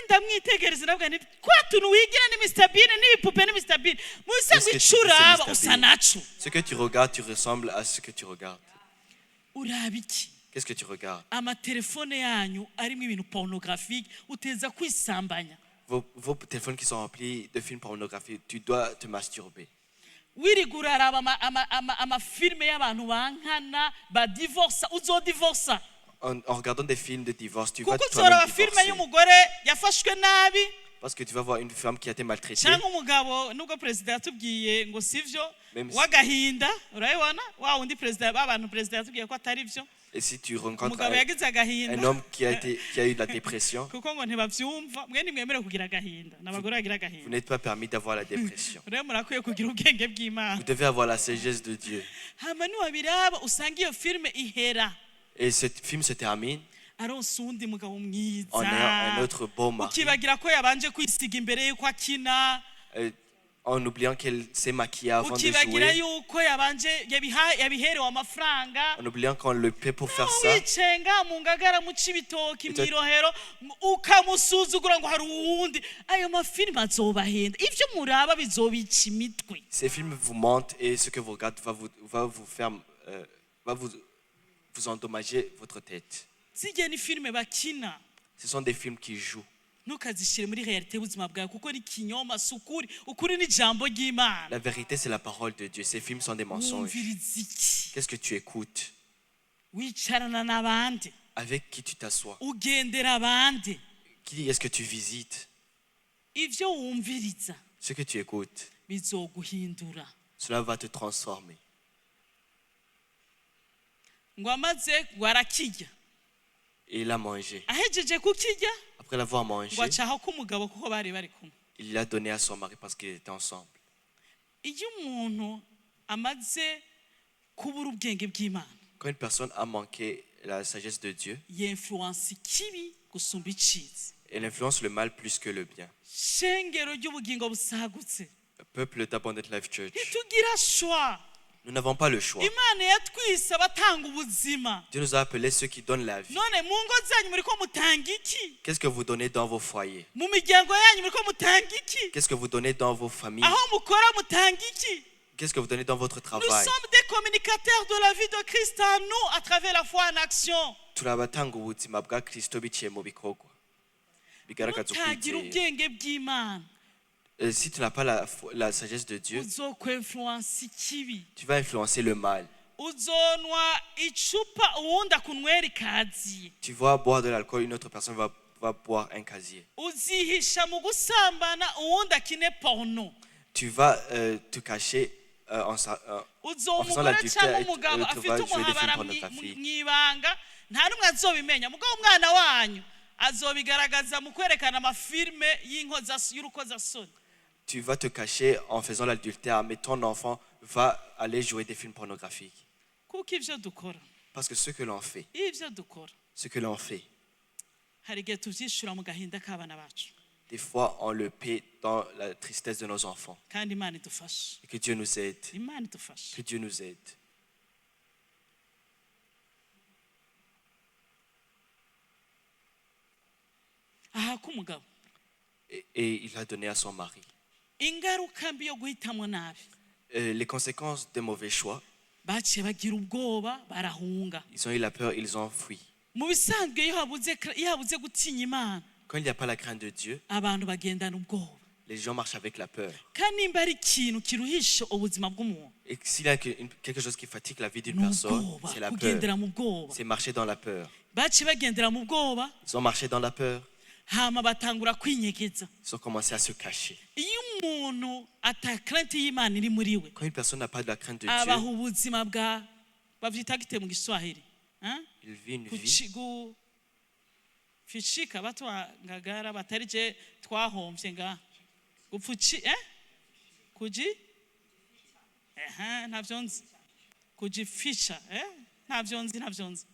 Ndamwitegereza ndavuga nti kwa tuntu wigira ni Mr Bean n'ibipupe ni Mr Bean mu bisanzwe Est-ce que ico tu dis c'est uraba Mr. usa Bean? naco. Ce que tu regardes, tu ressembles à ce que tu regardes. Uraba iki? Qu'est-ce que tu regardes? Amatelefone yanyu arimo ibintu pornographique uteza kwisambanya. Vos téléphones qui sont remplis de films pornographiques, tu dois te masturber. Wirirwa uraraba amafilme y'abantu bankana badivorsa uzodivorsa. En regardant des films de divorce, tu vas Kuko toi-même uzoraba filme divorcer. Y'umugore yafashwe nabi Parce que tu vas voir une femme qui a été maltraitée. Cyangwa umugabo nubwo perezida yatubwiye ngo sivyo Même si- w'agahinda urabibona wa wundi perezida b'abantu perezida yatubwiye ko atari byo. Et si tu rencontres Umugabo yagize agahinda un homme qui a eu de la dépression, kuko ngo ntibavyumva mwe ntimwemerewe kugira agahinda n'abagore bagira vous agahinda. N'êtes pas permis d'avoir la dépression. Rero murakwiye kugira ubwenge bw'Imana. Vous devez avoir la sagesse de Dieu. Hama niwabiraba usanga iyo filime ihera Et ce film se termine aronse uwundi mugabo mwiza, en ayant un autre beau mari. Ukibagira ko yabanje kwisiga imbere y'uko akina, En oubliant qu'elle s'est maquillée avant de ukibagira jouer. yuko yabanje yabiherewe amafaranga. En oubliant qu'on le paie pour faire ça. Wicenga mu Ngagara mu Cibitoki Et toi- mw'irohero ukamusuzugura ngo hari uwundi. Ayo mafilime azobahenda ivyo muraba bizobica imitwe. Ces films vous mentent et ce que vous regardez va vous faire, va vous endommager votre tête. Zirya ni filime bakina. Ce sont des films qui jouent. Ntukazishyire muri réalité y'ubuzima bwawe kuko ni kinyoma si ukuri. Ukuri ni ijambo ry'Imana. La vérité, c'est la parole de Dieu. Ces films sont des mensonges. Wumviriza iki? Qu'est-ce que tu écoutes? Wicarana n'abandi? Avec qui tu t'assois? Ugendera abandi? Qui est-ce que tu visites? Ivyo wumviriza Ce que tu écoutes, bizoguhindura. Cela va te transformer. Ngo amaze ngo arakirya. Et il a mangé. Ahejeje kukirya Après l'avoir mangé, ngo acaho k'umugabo kuko bari bari kumwe. Il l'a donné à son mari parce qu'ils étaient ensemble. Iyo umuntu amaze kubura ubwenge bw'Imana, Quand une personne a manqué la sagesse de Dieu, yinfluence ikibi gusumba iciza. Elle influence le mal plus que le bien. Shengero ry'ubugingo busagutse, Peuple d'Abundant Life Church, ntitugira choix. Nous n'avons pas le choix. Imana yatwise abatanga ubuzima. Dieu nous a appelés ceux qui donnent la vie. None mu ngo zanyu muriko mutanga iki? Qu'est-ce que vous donnez dans vos foyers? Mu miryango yanyu muriko mutanga iki? Qu'est-ce que vous donnez dans vos familles? Aho mukora mutanga iki? Qu'est-ce que vous donnez dans votre Nous travail? Sommes des communicateurs de la vie de Christ en nous à travers la foi en action. Turabatanga ubuzima bwa Kristo biciye mu bikorwa bigaragaza Nutagira ukwizera. Ubwenge bw'Imana, Si tu n'as pas la sagesse de Dieu, uzokwinfluence ikibi. Tu vas influencer le mal. Uzonwa icupa uwundi akunywera ikaziye. Tu vas boire de l'alcool, une autre personne va boire un casier. Uzihisha mu gusambana uwundi akine porno. Tu vas te cacher Uzoba en faisant umugore l'adultère cyangwa et umugabo tu afite vas jouer des films umuhabara pornographiques. mw'ibanga nta n'umwe azobimenya mugabo umwana wanyu azobigaragaza mu kwerekana amafilme y'urukozasoni. Tu vas te cacher en faisant l'adultère, mais ton enfant va aller jouer des films pornographiques. Kuko ivyo dukora, Parce que ce que l'on fait, ivyo dukora, ce que l'on fait, hari igihe tuvyishura mu gahinda k'abana bacu. Des fois, on le paie dans la tristesse de nos enfants. Kandi Imana idufashe. Et que Dieu nous aide. Imana idufashe. Que Dieu nous aide. Aha k'umugabo. Et il a donné à son mari. Ingaruka mbi yo guhitamo nabi, Les conséquences des mauvais choix, baciye bagira ubwoba barahunga. Ils ont eu la peur, ils ont fui. Mu bisanzwe iyo habuze iyo habuze gutinya Imana, Quand il n'y a pas la crainte de Dieu, abantu bagendana ubwoba. Les gens marchent avec la peur. Kandi nimba ari ikintu kiruhisha ubuzima bw'umuntu, Et s'il y a quelque chose qui fatigue la vie d'une ni personne, ubwoba, c'est la peur. kugendera mu bwoba. C'est marcher dans la peur. Baciye bagendera mu bwoba, Ils ont marché dans la peur. Hama batangura kwinyegeza. Ils ont commencé à se cacher. Iyo umuntu ata crainte y'Imana iri muri we, Quand une personne n'a pas de la crainte de abaho Dieu, ubuzima bwa bavyita gite mu Giswahili? Hein? il vit une vie. Fichika batwa ngagara batari je twahomvye nga gupfuci, eh, kuji ntavyo nzi, kujificha, eh, ntavyo nzi, ntavyo nzi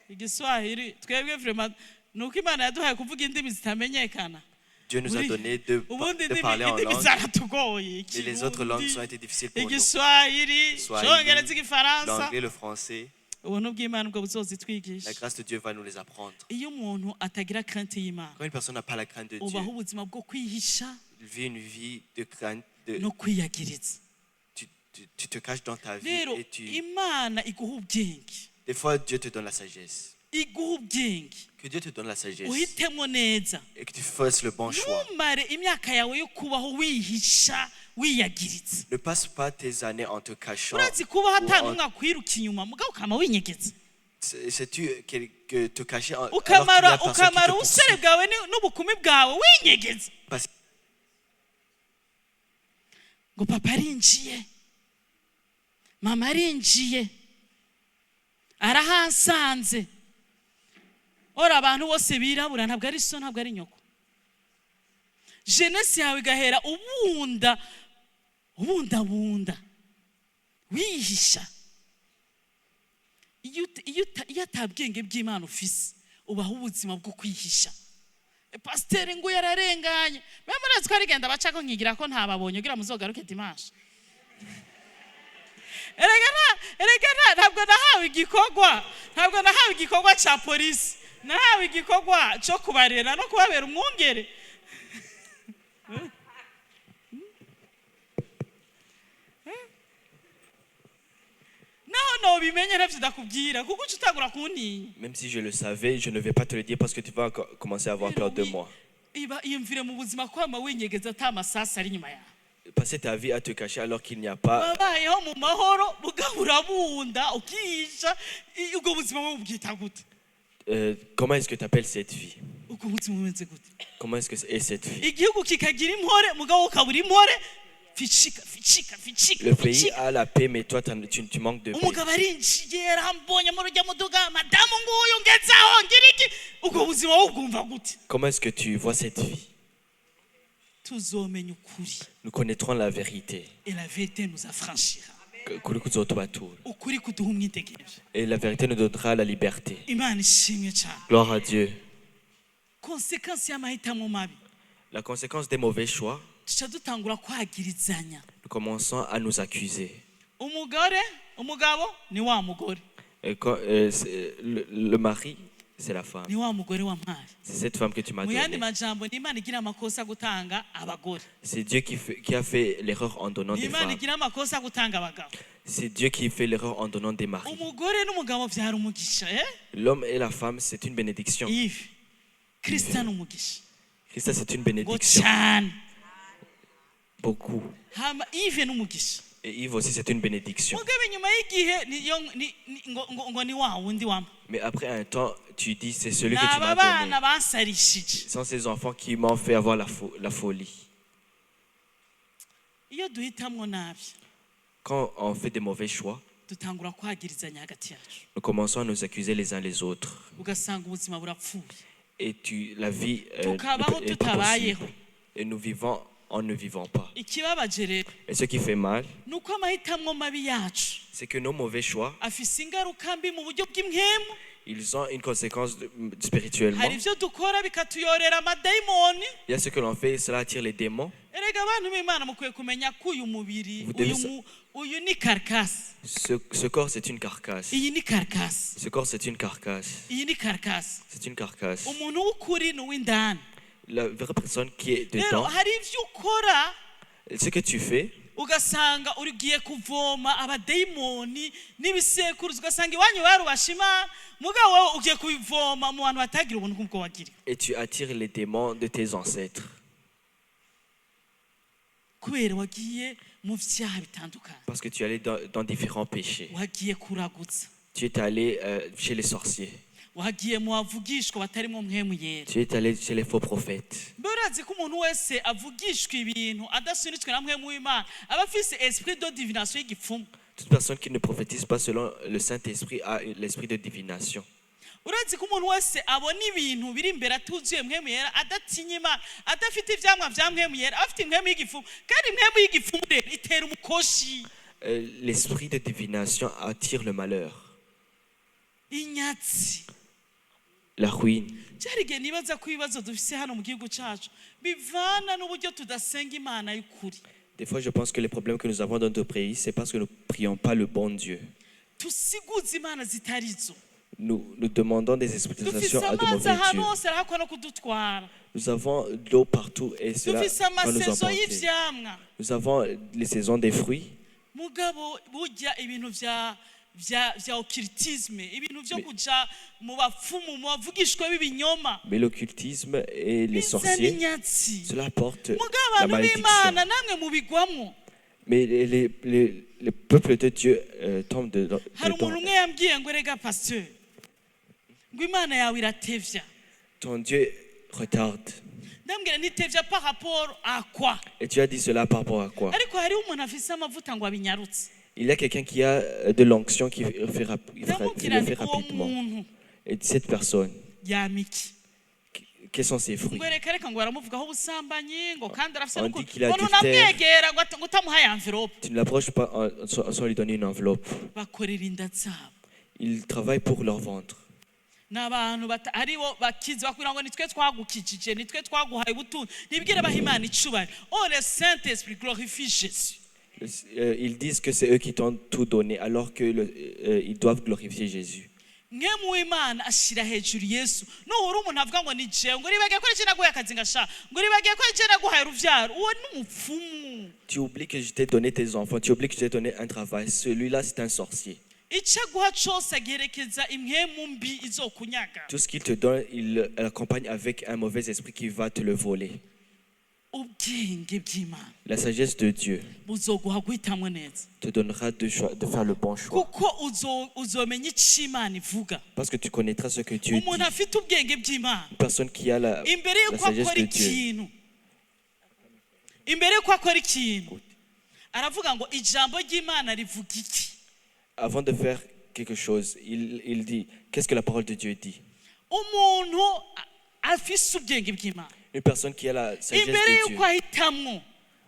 Igiswahili. Twebwe vraiment nuko Imana yaduhaye kuvuga indimi zitamenyekana. Dieu nous a donné Ubundi de parler en indimi langue, zaratugoye. mais les autres langues ont été difficiles pour nous. Igiswahili, Swahili, Icongereza, Igifaransa. l'anglais, le français, Ubuntu bw'Imana ubwo buzozitwigisha. La grâce de Dieu va nous les apprendre. Iyo umuntu atagira crainte y'Imana, Quand une personne n'a pas la crainte de Dieu, ubaho ubuzima bwo kwihisha il vit une vie de crainte. No kwiyagiriza. Tu te caches dans ta vie Rero et tu. Imana iguha ubwenge. Des fois, Dieu te donne la sagesse. Iguha ubwenge. Que Dieu te donne la sagesse Uhitemo neza. Et que tu fasses le bon choix. Ntumare imyaka yawe yo kubaho wihisha wiyagiritse. Ne passe pas tes années en te cachant. Urazi kubaho ata ou n'umwe akwiruka inyuma mugabo ukama winyegeza? Sais-tu que te cacher alors qu'il n'y Ukamara a personne qui ukamara te ubusore poursuit? Bwawe n'ubukumi bwawe winyegeza. Parce Ngo papa arinjiye, mama arinjiye, arahansanze. Ora abantu bose birabura, ntabwo ari so, ntabwo ari nyoko. Jeunesse yawe igahera ubunda ubundabunda wihisha. Iyo atabwenge bw'Imana ufise, ubaho ubuzima bwo kwihisha. Pasiteri ngo yararenganye mwe murazi ko arigenda bacako nkigira ko ntababonye kugira muzogaruke dimanche. Erega ntabwo nahawe igikorwa, ntabwo nahawe igikorwa cya polisi, nahawe igikorwa cyo kubarera no kubabera umwungere. Naho nobimenye ntavyo ndakubwira kuko uca utangura kuntinya. Même si je le savais, je ne vais pas te le dire parce que tu vas encore commencer à avoir peur de moi. Iba iyumvire mu buzima kwama winyegeza ata masasu ari inyuma yawe. Passer ta vie à te cacher alors qu'il n'y a pas. Wabayeho mu mahoro mugabo urabunda ukihisha. Ubwo buzima wowe ubwita gute? Comment est-ce que tu appelles cette vie? Ubwo buzima bumeze gute? Comment est-ce que est cette vie? Igihugu kikagira impore mugabo ukabura impore, fichika fichika fichika. Le pays Fichika. A la paix, mais toi, tu manques de paix. Umugabo arinjiye arambonye muri ujya muduga, madamu nguyu ngezaho ngira iki, ubwo buzima wowe ubwumva gute? Comment est-ce que tu vois cette vie? Tuzomenya ukuri. Nous connaîtrons la vérité. Et la vérité nous affranchira. Kuri kuzotubatura. Ukuri kuduha umwidegemvyo. Et la vérité nous donnera la liberté. Imana ishimwe cyane. Gloire à Dieu. Conséquence y'amahitamo mabi, La conséquence des mauvais choix, tuca dutangura kwagirizanya. Nous commençons à nous accuser. Umugore umugabo ni wa mugore. Et quand, le mari, c'est la femme. Ni wa mugore wampaye. C'est cette femme que tu m'as Mu yandi donnée. majambo ni Imana igira amakosa gutanga abagore. C'est Dieu qui a fait l'erreur en donnant Ni des Imana femmes. igira amakosa gutanga abagabo. C'est Dieu qui fait l'erreur en donnant des maris. Umugore n'umugabo byari umugisha, eh? L'homme et la femme, c'est une bénédiction. Yves Christian umugisha. Christa, c'est une Ngo bénédiction. Cyane. Beaucoup. Hama Yves n'umugisha. Et Yves aussi, c'est une bénédiction. Mugabo inyuma y'igihe ngo ni wa wundi wampa. Mais après un temps, tu dis, c'est celui que tu Ni aba m'as bana donné. bansarishije. Ce sont ces enfants qui m'ont fait avoir la folie. Iyo duhitamwo nabi, Quand on fait des mauvais choix, dutangura kwagirizanya hagati yacu. Nous commençons à nous accuser les uns les autres. Ugasanga ubuzima burapfuye. Et la vie Tukabaho ne peut- est pas tutabayeho. possible. Et nous vivons en ne vivant pas. Ikibabaje rero Et ce qui fait mal, ni uko amahitamwo mabi yacu c'est que nos mauvais choix, afise ingaruka mbi mu buryo bw'impwemu. Ils ont une conséquence spirituellement. Hari ibyo dukora bikatuyorera amadayimoni. Il y a ce que l'on fait, cela attire les démons. Erega abantu b'Imana mukwiye kumenya ko uyu mubiri Vous devez uyu uyu ni carcasse. Ce corps, c'est une carcasse. Iyi ni carcasse. Ce corps, c'est une carcasse. Iyi ni carcasse. C'est une carcasse. Umuntu w'ukuri ni uw'indani. La vraie personne qui est Rero dedans, hari ibyo ukora, ce que tu fais, ugasanga ugiye kuvoma abadayimoni n'ibisekuruza, ugasanga iwanyu barubasha Imana mugabo wowe ugiye kubivoma mu bantu batagira ubuntu nk'ubwo wagiriwe. Et tu attires les démons de tes ancêtres. Kubera wagiye mu vyaha bitandukanye. Parce que tu es allé dans différents péchés. Wagiye kuragutsa. Tu es allé chez les sorciers. Wagiye mu bavugishwa batarimo Mpwemu Yera. Tu es allé chez les faux prophètes. Mbe urazi ko umuntu wese avugishwa ibintu adasunitswe na Mpwemu w'Imana aba afise esprit de divination y'igipfumu? Toute personne qui ne prophétise pas selon le Saint-Esprit a l'esprit de divination. Urazi ko umuntu wese abona ibintu biri imbere atuzuye Mpwemu Yera, adatinya Imana, adafite ivyamwa vya Mpwemu Yera, aba afite impwemu y'igifumu, kandi impwemu y'igifumu rero itera umukoshi. L'esprit de divination attire le malheur, Inyatsi. La ruine. Byari igihe nibaza ko ibibazo dufise hano mu gihugu cacu bivana n'uburyo tudasenga Imana y'ukuri. Des fois, je pense que les problèmes que nous avons dans notre pays, c'est parce que nous ne prions pas le bon Dieu. Tusiguza imana zitari zo. Nous, nous demandons des Dufise explications à de amazi mauvais ahantu dieux. Hose arahakwa no kudutwara. Nous avons de l'eau partout et cela Dufise va nous amasaisons emporter. Y'ivyamwa. Nous avons les saisons des fruits, Mugabo burya ibintu vya occultisme, ibintu vyo kuja mu bapfumu, mu bavugishwa b'ibinyoma, mais l'occultisme et les bizana sorciers, inyatsi. Cela apporte Mugabo la abantu malédiction. b'Imana namwe mubigwamwo. Mais les peuples de Dieu tombent dedans. Hari Dedans. Umuntu umwe yambwiye ngo erega pasteur, ngo Imana yawe iratevya. Ton Dieu retarde. Ndambwira ntitevya par rapport à quoi? Et tu as dit cela par rapport à quoi? Ariko hariho umuntu afise amavuta ngo abinyarutse. Il y a quelqu'un qui a de l'onction qui fait, rap- il fera- qui Ndamubwira le fait nti uwo rapidement. muntu Et cette personne, yama iki? Quels sont ses fruits? Ngo reka reka, ngo baramuvugaho ubusambanyi, ngo kandi arafise On n'ukuri dit qu'il a ngo adultère. ntunamwegera ngo ngo utamuhaye enveloppe. Tu ne l'approches pas sans lui donner une enveloppe. Bakorera inda zabo. Ils travaillent pour leur ventre. Ni abantu aribo bakizi bakubwira ngo nitwe twagukijije, nitwe twaguhaye ubutunzi, ntibwire baha Imana icubahiro. Oh, le Saint Esprit glorifie Jésus. Ils disent que c'est eux qui t'ont tout donné, alors qu'ils doivent glorifier Jésus. Mpwemu w'Imana ashira hejuru Yesu. Nuhura umuntu avuga ngo ni jewe, ngo ribagiye ko ari naguhaye akazi ngasha, ngo ribagiye ko ari naguhaye uruvyaro, uwo ni umupfumu. Tu oublies que je t'ai donné tes enfants, tu oublies que je t'ai donné un travail. Celui-là, c'est un sorcier. Icyo aguha cose agiherekeza impwemu mbi izokunyaga. Tout ce qu'il te donne, il l'accompagne avec un mauvais esprit qui va te le voler. Ubwenge bw'Imana La sagesse de Dieu buzoguha guhitamwo neza. Te donnera de faire le bon choix. Kuko uzomenya icyo Imana ivuga. Parce que tu connaîtras ce que Dieu dit. Umuntu afite ubwenge bw'Imana, Une personne qui a imbere la y'uko sagesse akora de Dieu, ikintu, imbere y'uko akora ikintu aravuga ngo ijambo ry'Imana rivuga iki? Avant de faire quelque chose, il dit: qu'est-ce que la parole de Dieu dit? Umuntu afise ubwenge bw'Imana, Une personne qui a la sagesse imbere de Dieu, y'uko ahitamwo,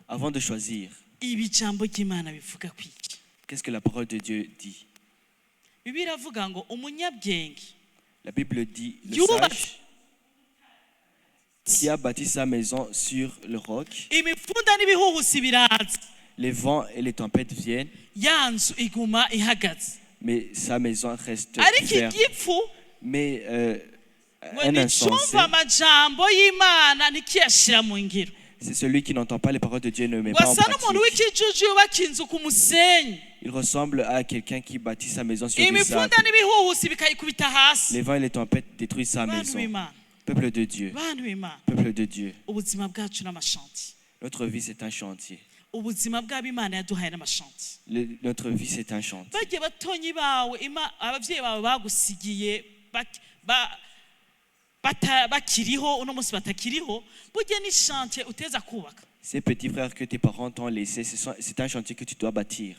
avant de choisir, ibi ijambo ry'Imana bivuga kwiki? Qu'est-ce que la parole de Dieu dit? Bibiliya iravuga ngo umunyabwenge La Bible dit: le yubatse sage qui a bâti sa maison sur le roc, imifunda n'ibihuhusi biraza, les vents et les tempêtes viennent, ya nzu iguma ihagaze. Mais sa maison reste Ariko ferme. igipfu Mais ngo un insensé, nticumva amajambo y'Imana ntikiyashira mu ngiro, c'est celui qui n'entend pas les paroles de Dieu et ne met ngo pas en asa n'umuntu pratique. w'ikijuju yubaka inzu ku musenyi. Il ressemble à quelqu'un qui bâtit sa maison sur du Imifunda sable. n'ibihuhusi bikayikubita hasi. Les vents et les tempêtes détruisent sa Bantu maison. b'Imana, Peuple de Dieu, bantu b'Imana, peuple de Dieu, ubuzima bwacu n'amachantier. Notre vie, c'est un chantier. Ubuzima bw'ab'Imana yaduhaye n'amachantier. Notre vie, c'est un chantier. Bagiye batonyi bawe ababyeyi bawe bagusigiye bakiriho, uno munsi batakiriho, burya ni chantier uteza kubaka. Ces petits frères que tes parents t'ont laissés, c'est un chantier que tu dois bâtir.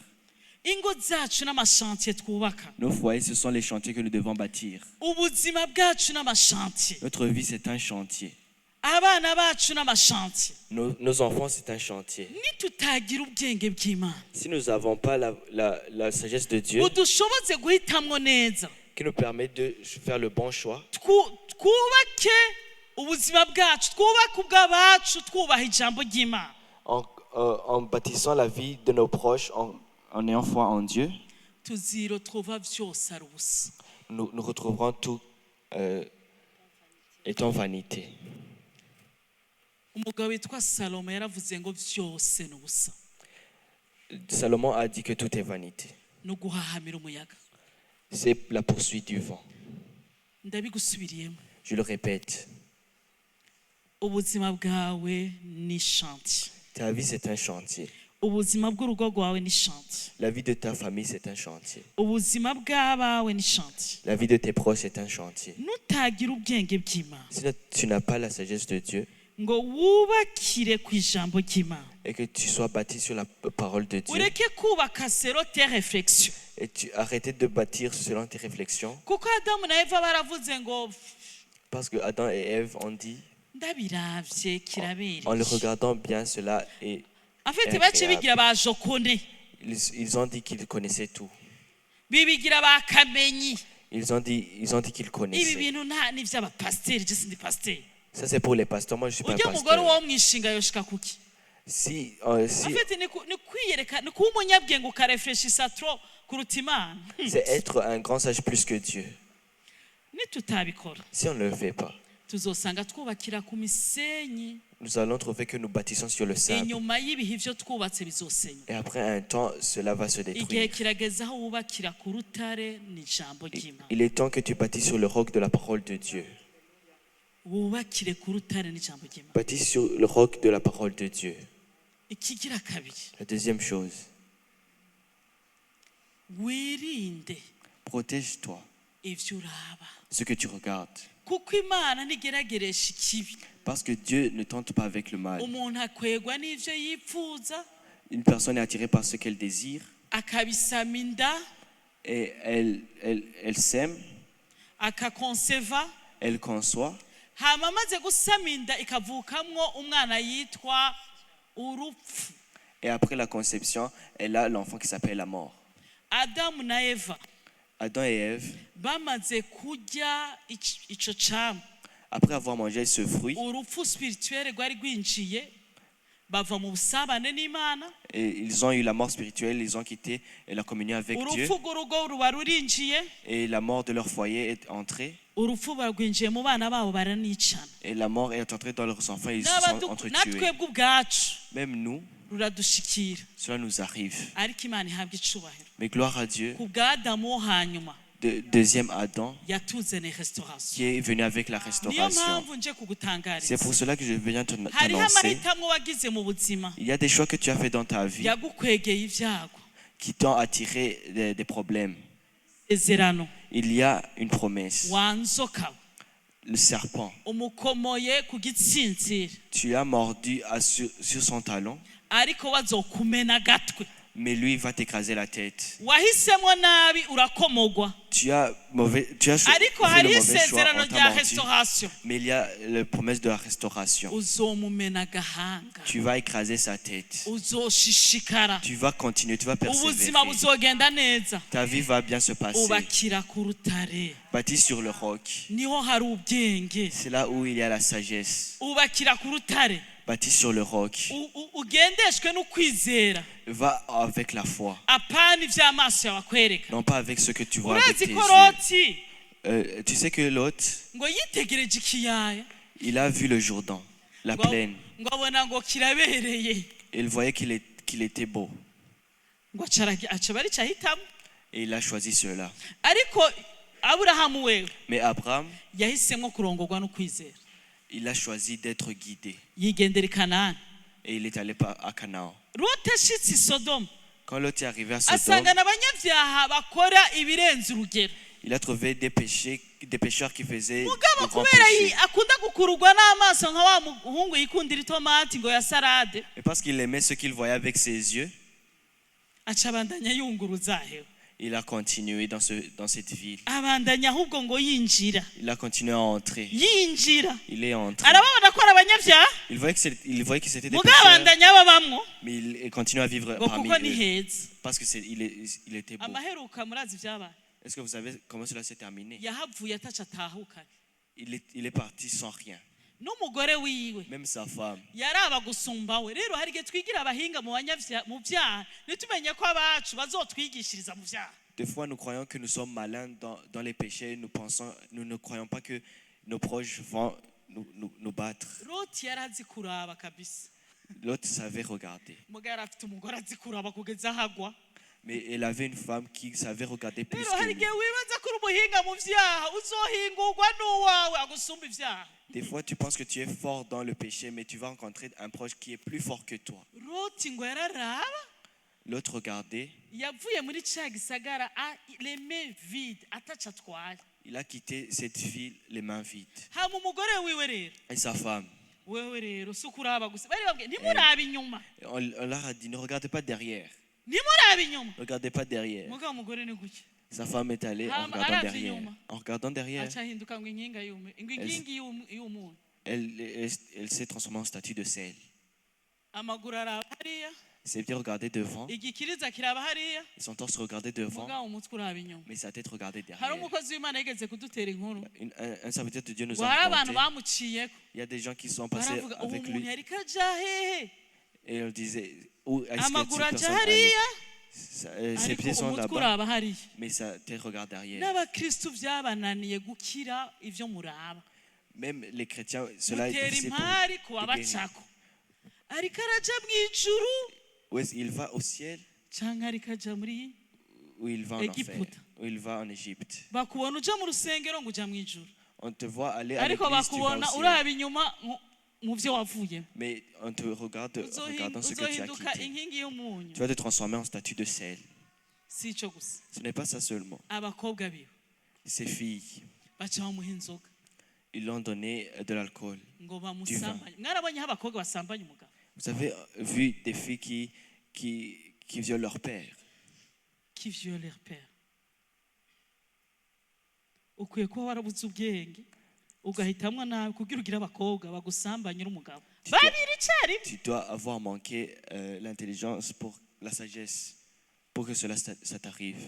Ingo zacu n'amachantier twubaka. Nos foyers, ce sont les chantiers que nous devons bâtir. Ubuzima bwacu n'amachantier. Notre vie, c'est un chantier. Abana bacu n'amachantier. Nos enfants, c'est un chantier. Nitutagira ubwenge bw'Imana Si nous n'avons pas la sagesse de Dieu budushoboze guhitamwo neza, qui nous permet de faire le bon choix, twubake ubuzima bwacu, twubake ubw'abacu, twubaha ijambo ry'Imana, en bâtissant la vie de nos proches, en ayant foi en Dieu, tuzirotrova vyose ari ubusa. Nous, nous retrouverons tout étant vanité. Umugabo witwa Salomo yaravuze ngo vyose ni ubusa. Salomon a dit que tout est vanité. No guhahamira umuyaga. C'est la poursuite du vent. Ndabigusubiriyemo. Je le répète, Ubuzima bwawe ni chantier. Ta vie, c'est un chantier. Ubuzima bw'urugo rwawe ni chantier. La vie de ta famille, c'est un chantier. Ubuzima bw'abawe ni chantier. La vie de tes proches, c'est un chantier. Nutagira ubwenge bw'Imana Si tu n'as pas la sagesse de Dieu ngo wubakire ku ijambo ry'Imana et que tu sois bâti sur la parole de Dieu ureke kubaka selon tes réflexions et tu arrêtes de bâtir selon tes réflexions, kuko Adamu na Eva baravuze ngo parce que Adam et Ève ont dit, ndabiravye kirabereye. En le regardant bien, cela est. En fait baciye bigira ba jokone Ils ont dit qu'ils connaissaient tout. Bibigira ba kamenyi. Ils ont dit qu'ils Ibi connaissaient. Bintu nta n'ivy'abapasiteri je sindi pasiteri. Ça, c'est pour les pasteurs. Moi, je suis pas un Ujya mugore pasteur. wo mwishinga yoshika kuki? Si En fait ni ku- ni kwiyereka ni kuba umunyabwenge ukarefreshisa trop kuruta Imana. C'est être un grand sage plus que Dieu. Nitutabikora Si on ne le fait pas, tuzosanga twubakira ku misenyi. Nous allons trouver que nous bâtissons sur le sable. Inyuma y'ibihe ivyo twubatse bizosenywa. Et après un temps, cela va se Igihe détruire. Kirageze aho wubakira ku rutare ni ijambo ry'Imana. Il est temps que tu bâtisses sur le roc de la parole de Dieu. Wubakire ku rutare n'ijambo ry'Imana. Bâtis sur le roc de la parole de Dieu. Ikigira kabiri La deuxième chose, wirinde protège-toi ivyo uraba ce que tu regardes. Kuko Imana ntigerageresha ikibi. Parce que Dieu ne tente pas avec le mal. Umuntu akwegwa n'ivyo yipfuza Une personne est attirée par ce qu'elle désire akabisama inda et elle sème, akakonseva elle conçoit. Hama amaze gusama inda ikavukamwo umwana yitwa urupfu. Et après la conception, elle a l'enfant qui s'appelle la mort. Adamu na Eva Adam et Ève, bamaze kurya ic- ico camwa après avoir mangé ce fruit, urupfu spirituel rwari rwinjiye bava mu busabane n'Imana. Et ils ont eu la mort spirituelle, ils ont quitté la communion avec Dieu Urupfu rw'urugo ruba rurinjiye. Et la mort de leur foyer est entrée Urupfu barwinjiye mu bana babo baranicana. Et la mort est entrée dans leurs enfants et ils se sont N'abadu- entretués. Natwebwe ubwacu Même nous, ruradushikira. Cela nous arrive. Ariko Imana ihabwa icubahiro Mais gloire à Dieu, ku bwa Adamu wo hanyuma deuxième Adam yatuzaniye restauration. qui est venu avec la Niyo restauration. mpamvu nje C'est kugutangariza pour cela que je viens hariho t'annoncer. amahitamo wagize mu buzima Il y a des choix que tu as fait dans ta vie yagukwegeye ibyago. Qui t'ont attiré des problèmes. Isezerano Il y a une promesse. Wa nzoka we, Le serpent, umukomoye ku gitsintsiri tu as mordu sur son talon, ariko bazokumena agatwe. Mais lui va t'écraser la tête. Wahisemo nabi urakomogwa Tu as ariko fait le hariho mauvais choix, isezerano on t'a rya mordu, restauration. Mais il y a la promesse de la restauration. Uzomumena agahanga. Tu vas écraser sa tête. Uzoshishikara. Tu vas continuer, tu vas Ubuzima persévérer. buzogenda neza. Ta vie va bien se passer. Ubakira ku rutare. Bâtis sur le roc. Niho hari ubwenge. C'est là où il y a la sagesse. Ubakira ku rutare. Bâtis sur le roc. U- u- ugendeshwe n'ukwizera Va avec la foi. Apana ivy'amaso yawe akwereka. Non pas avec ce que tu vois avec Urazi tes ko yeux. Loti Tu sais que Lot, ngo yitegereje ikiyaya il a vu le Jourdain, la ngo plaine. Ngo abona ngo kirabereye Il voyait qu'il était beau. Ngo aca aragi- aca aba arico ahitamo. Et il a choisi cela. Ariko Aburahamu wewe Mais Abraham, yahisemo kurongorwa no kwizera il a choisi d'être guidé. Yigendera i Kanani. Et il est allé à Canaan. Loti ashitse i Sodomu Quand Lot est arrivé à Sodome, asangana abanyabyaha bakora ibirenze urugero. Il a trouvé des pécheurs qui faisaient de Mugabo grands kubera yi- péchés. akunda gukururwa n'amaso nka wa muhungu yikundira itomati ngo ya salade Et parce qu'il aimait ce qu'il voyait avec ses yeux, aca abandanya yunguruza hewe il a continué dans cette ville. Abandanya ahubwo ngo yinjira Il a continué à entrer. Yinjira Il est entré. arababona ko ari abanyabyaha Il voyait que c'était des mugabo pécheurs, abandanya babamwo mais il continue à vivre ngo parmi kuko ni eux. heza. Parce que il était beau. Amaheruka murazi ibyabaye. Est-ce que vous savez comment cela s'est terminé? Yahavuye ataca atahukanye. Il est parti sans rien. N'umugore wiwe Même sa femme. Yaraba gusumba we rero hari igihe twigira abahinga mu banyavya- mu byaha ntitumenye ko abacu bazotwigishiriza mu byaha. Des fois, nous croyons que nous sommes malins dans les péchés. Nous ne croyons pas que nos proches vont nous battre. Loti yari azi kuraba kabisa. L'autre savait regarder. Mugabo yari afite umugore azi kuraba kugeza aho agwa. Mais elle avait une femme qui savait regarder plus Rero que hari lui. Igihe wibaza ko uri umuhinga mu vyaha, uzohingurwa n'uwawe agusumba ivyaha. Des fois, tu penses que tu es fort dans le péché, mais tu vas rencontrer un proche qui est plus fort que toi. Loti ngo yararaba. L'autre regardait, Yavuye muri ca gisagara les mains vides, ataco atwaye. Il a quitté cette ville les mains vides. Hama umugore wiwe rero, Et sa femme, wewe rero si ukuraba gusa, bari babwiye ntimurabe inyuma. On leur a dit, ne regardez pas derrière. Ntimurabe inyuma. Ne regardez pas derrière. Mugabo umugore ni gutya. Sa femme est allée en Ah, regardant arabe derrière. inyuma. En regardant derrière, Aca ahinduka ngo inkinga y'ume ngo inkingi y'umunyu. elle s'est transformée en statue de sel. Amaguru araba hariya. Ses pieds regardaient devant, Igikiriza kiraba hariya. Son torse regardait devant, Mugabo umutwe uraba inyuma. mais sa tête regardait Hari derrière. umukozi w'Imana yigeze kudutera inkuru Un serviteur de Dieu nous ngo a hari abantu raconté. bamuciyeko. Il y a des gens qui sont passés Baravuga ubu avec umuntu lui yariko aja hehe? Et on disait, où est-ce que Amaguru cette aja personne allait? hariya, Ses ariko pieds sont umutwe là-bas, uraba hariya. Mais sa tête regarde derrière. N'abakristu byabananiye gukira ivyo muraba. Même les chrétiens, cela est Mutera difficile pour impari ku de guérir. babacako, ariko araja mw'ijuru Où est-ce qu'il va au ciel canke ariko aja muri ou il va en enfer, Egiputa. Ou il va en Égypte. Bakubona uja mu rusengero ngo uja mw'ijuru, On te voit aller à ariko l'église, tu vas au bakubona ciel. uraba inyuma mu vyo wavuyemo. Mais on te regarde regardant ce que tu as Uzohinduka quitté. Inkingi y'umunyu. Tu vas te transformer en statue de sel. Si ico gusa. Ce n'est pas ça seulement. Abakobwa biwe Ses filles, baca bamuha inzoga ils lui ont donné de l'alcool. Ngo bamusambanye. Mwarabonye aho abakobwa basambanya umugabo? Vous avez vu des filles qui violent leur père. Qui viole leur père. Ukwiye kuba warabuze ubwenge ugahitamwo nabi kugira ugire abakobwa bagusambanye uri umugabo babiri icyarimwe. Tu dois avoir manqué l'intelligence pour la sagesse, pour que cela ça t'arrive.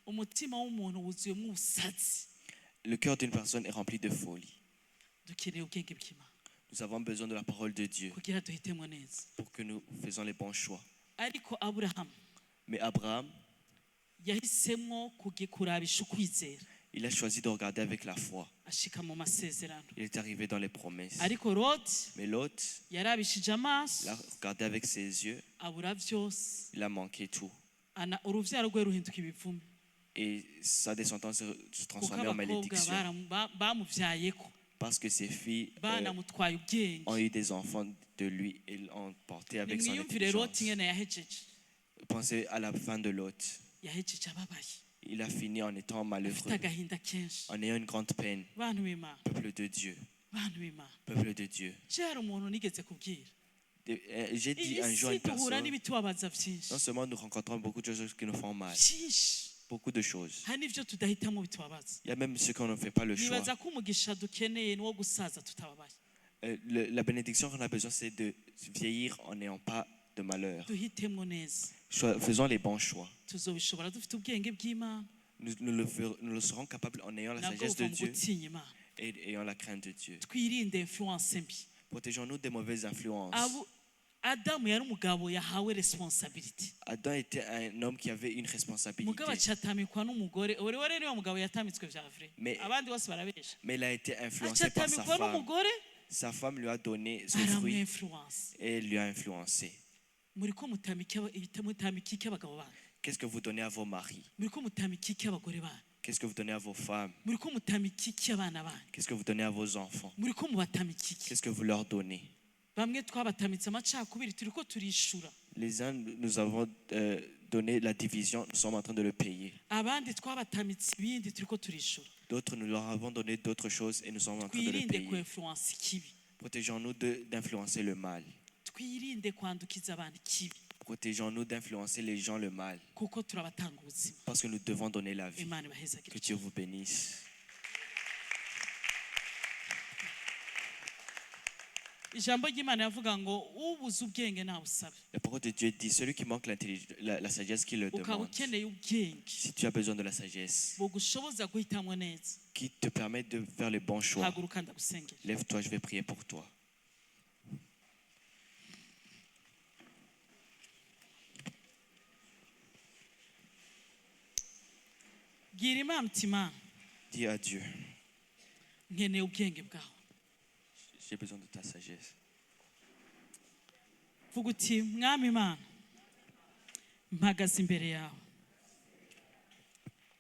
Umutima w'umuntu wuzuyemo ubusazi. Le cœur d'une personne est rempli de folie. Dukeneye ubwenge bw'Imana Nous avons besoin de la parole de Dieu kugira duhitemo neza. Pour que nous faisions les bons choix. Ariko Aburahamu Mais Abraham, yahisemo kurabisha ukwizera. Il a choisi de regarder avec la foi. Ashika mu masezerano. Il est arrivé dans les promesses. Ariko Loti Mais Lot, yarabishije amaso, il a regardé avec ses yeux, abura byose. Il a manqué tout. Ana urubyaro rwe ruhinduka ibivume. Et sa descendance se Kuko transformait en abakobwa malédiction. Bamuvyayeko Parce que ses filles banamutwaye ubwenge. ont eu des enfants de lui et l'ont porté avec son Nimwiyumvire Loti intelligence. ingene yahejeje. Pensez à la fin de Lot. Yahejeje ababaye, Il a fini en étant afite malheureux, agahinda kenshi. En ayant une grande peine. Bantu b'Imana, Peuple de Dieu, bantu b'Imana, peuple de Dieu. Je hari umuntu nigeze kubwira, J'ai dit iyi un jour à si une duhura personne, n'ibitubabaza byinshi, non seulement nous rencontrons beaucoup de choses qui nous font mal, byinshi, beaucoup de choses. Hari n'ibyo tudahitamo bitubabaza. Il y a même ceux qu'on ne fait pas le choix. Nibaza ko umugisha dukeneye ni uwo gusaza tutababaye. La bénédiction qu'on a besoin, c'est de vieillir en n'ayant pas de malheur. Duhitemo neza. Faisons les bons choix. Tuzobishobora dufite ubwenge bw'Imana. Nous le serons capables en ayant la Nabwo sagesse buva de mu Dieu gutinya Imana. Et ayant la crainte de Dieu. Twirinde influence mbi. Protégeons-nous des mauvaises influences. Abo Adamu yari umugabo yahawe responsabilité. Adam était un homme qui avait une responsabilité. Mugabo acatamikwa n'umugore uri we rero, niwe mugabo yatamitswe vya vrai. Mais Abandi bose barabesha. Mais il a été influencé par sa Acatamikwa femme. n'umugore, Sa femme lui a donné ce fruit aramu-influence. Et lui a influencé. Muriko mutamika iki abagabo banyu? Qu'est-ce que vous donnez à vos maris? Muriko mutamika iki abagore banyu? Qu'est-ce que vous donnez à vos femmes? Muriko mutamika iki abana banyu? Qu'est-ce que vous donnez à vos enfants? Muriko mubatamika iki? Qu'est-ce que vous leur donnez? Bamwe twabatamitse amacakubiri, turiko turishura. Les uns, nous avons donné la division, nous sommes en train de le payer. Abandi twabatamitse ibindi, turiko turishura. D'autres, nous leur avons donné d'autres choses et nous sommes en train de le Twirinde payer. Ku-influence ikibi. Protégeons-nous d'influencer le mal. Twirinde kwandukiza abantu ikibi. Protégeons-nous d'influencer les gens le mal. Kuko turabatanga ubuzima. Parce que nous devons donner la vie. Imana ibahezagire. Que Dieu vous bénisse. Ijambo ry'Imana yavuga ngo ubuze ubwenge nabusabe. La parole de Dieu dit, celui qui manque la sagesse, qui le Ukaba demande. ukeneye ubwenge Si tu as besoin de la sagesse, bugushoboza guhitamo neza, qui te permet de faire les bons choix, haguruka ndagusengera. Lève-toi, je vais prier pour toi. Bwira Imana uti Imana, Dis à Dieu, nkeneye ubwenge bwawe. J'ai besoin de ta sagesse. Vuga uti Mwami Imana, mpagaze imbere yawe.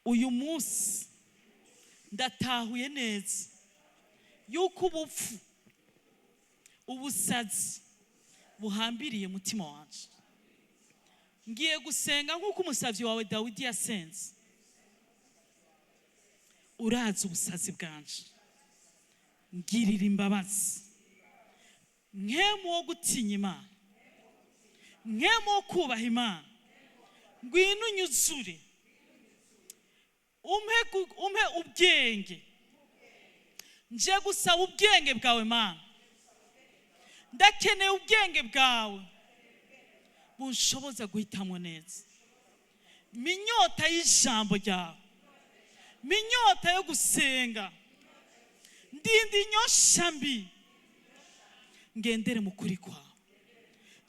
Uyu munsi ndatahuye neza yuko ubupfu, ubusazi buhambiriye umutima wanje. Ngiye gusenga nk'uko umusavyi wawe Dawidi yasenze. Urazi ubusazi bwanje, ngirira imbabazi, mpwemu wo gutinya Imana, mpwemu wo kubaha Imana, ngwino unyuzure, umpe ubwenge. Nje gusaba ubwenge bwawe Mana, ndakeneye ubwenge bwawe bunshoboza guhitamo neza. Minyota y'ijambo ryawe, minyota yo gusenga, ndinda inyosha mbi, ngendere mu kuri kwawe.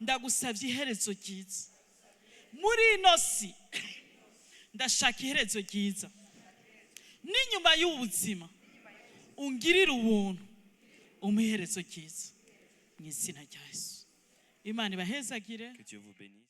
Ndagusabye iherezo ryiza muri ino si, ndashaka iherezo ryiza n'inyuma y'ubuzima. Ungirire ubuntu, umpe iherezo ryiza mu izina rya Yesu. Imana ibahezagire. Que Dieu vous bénisse.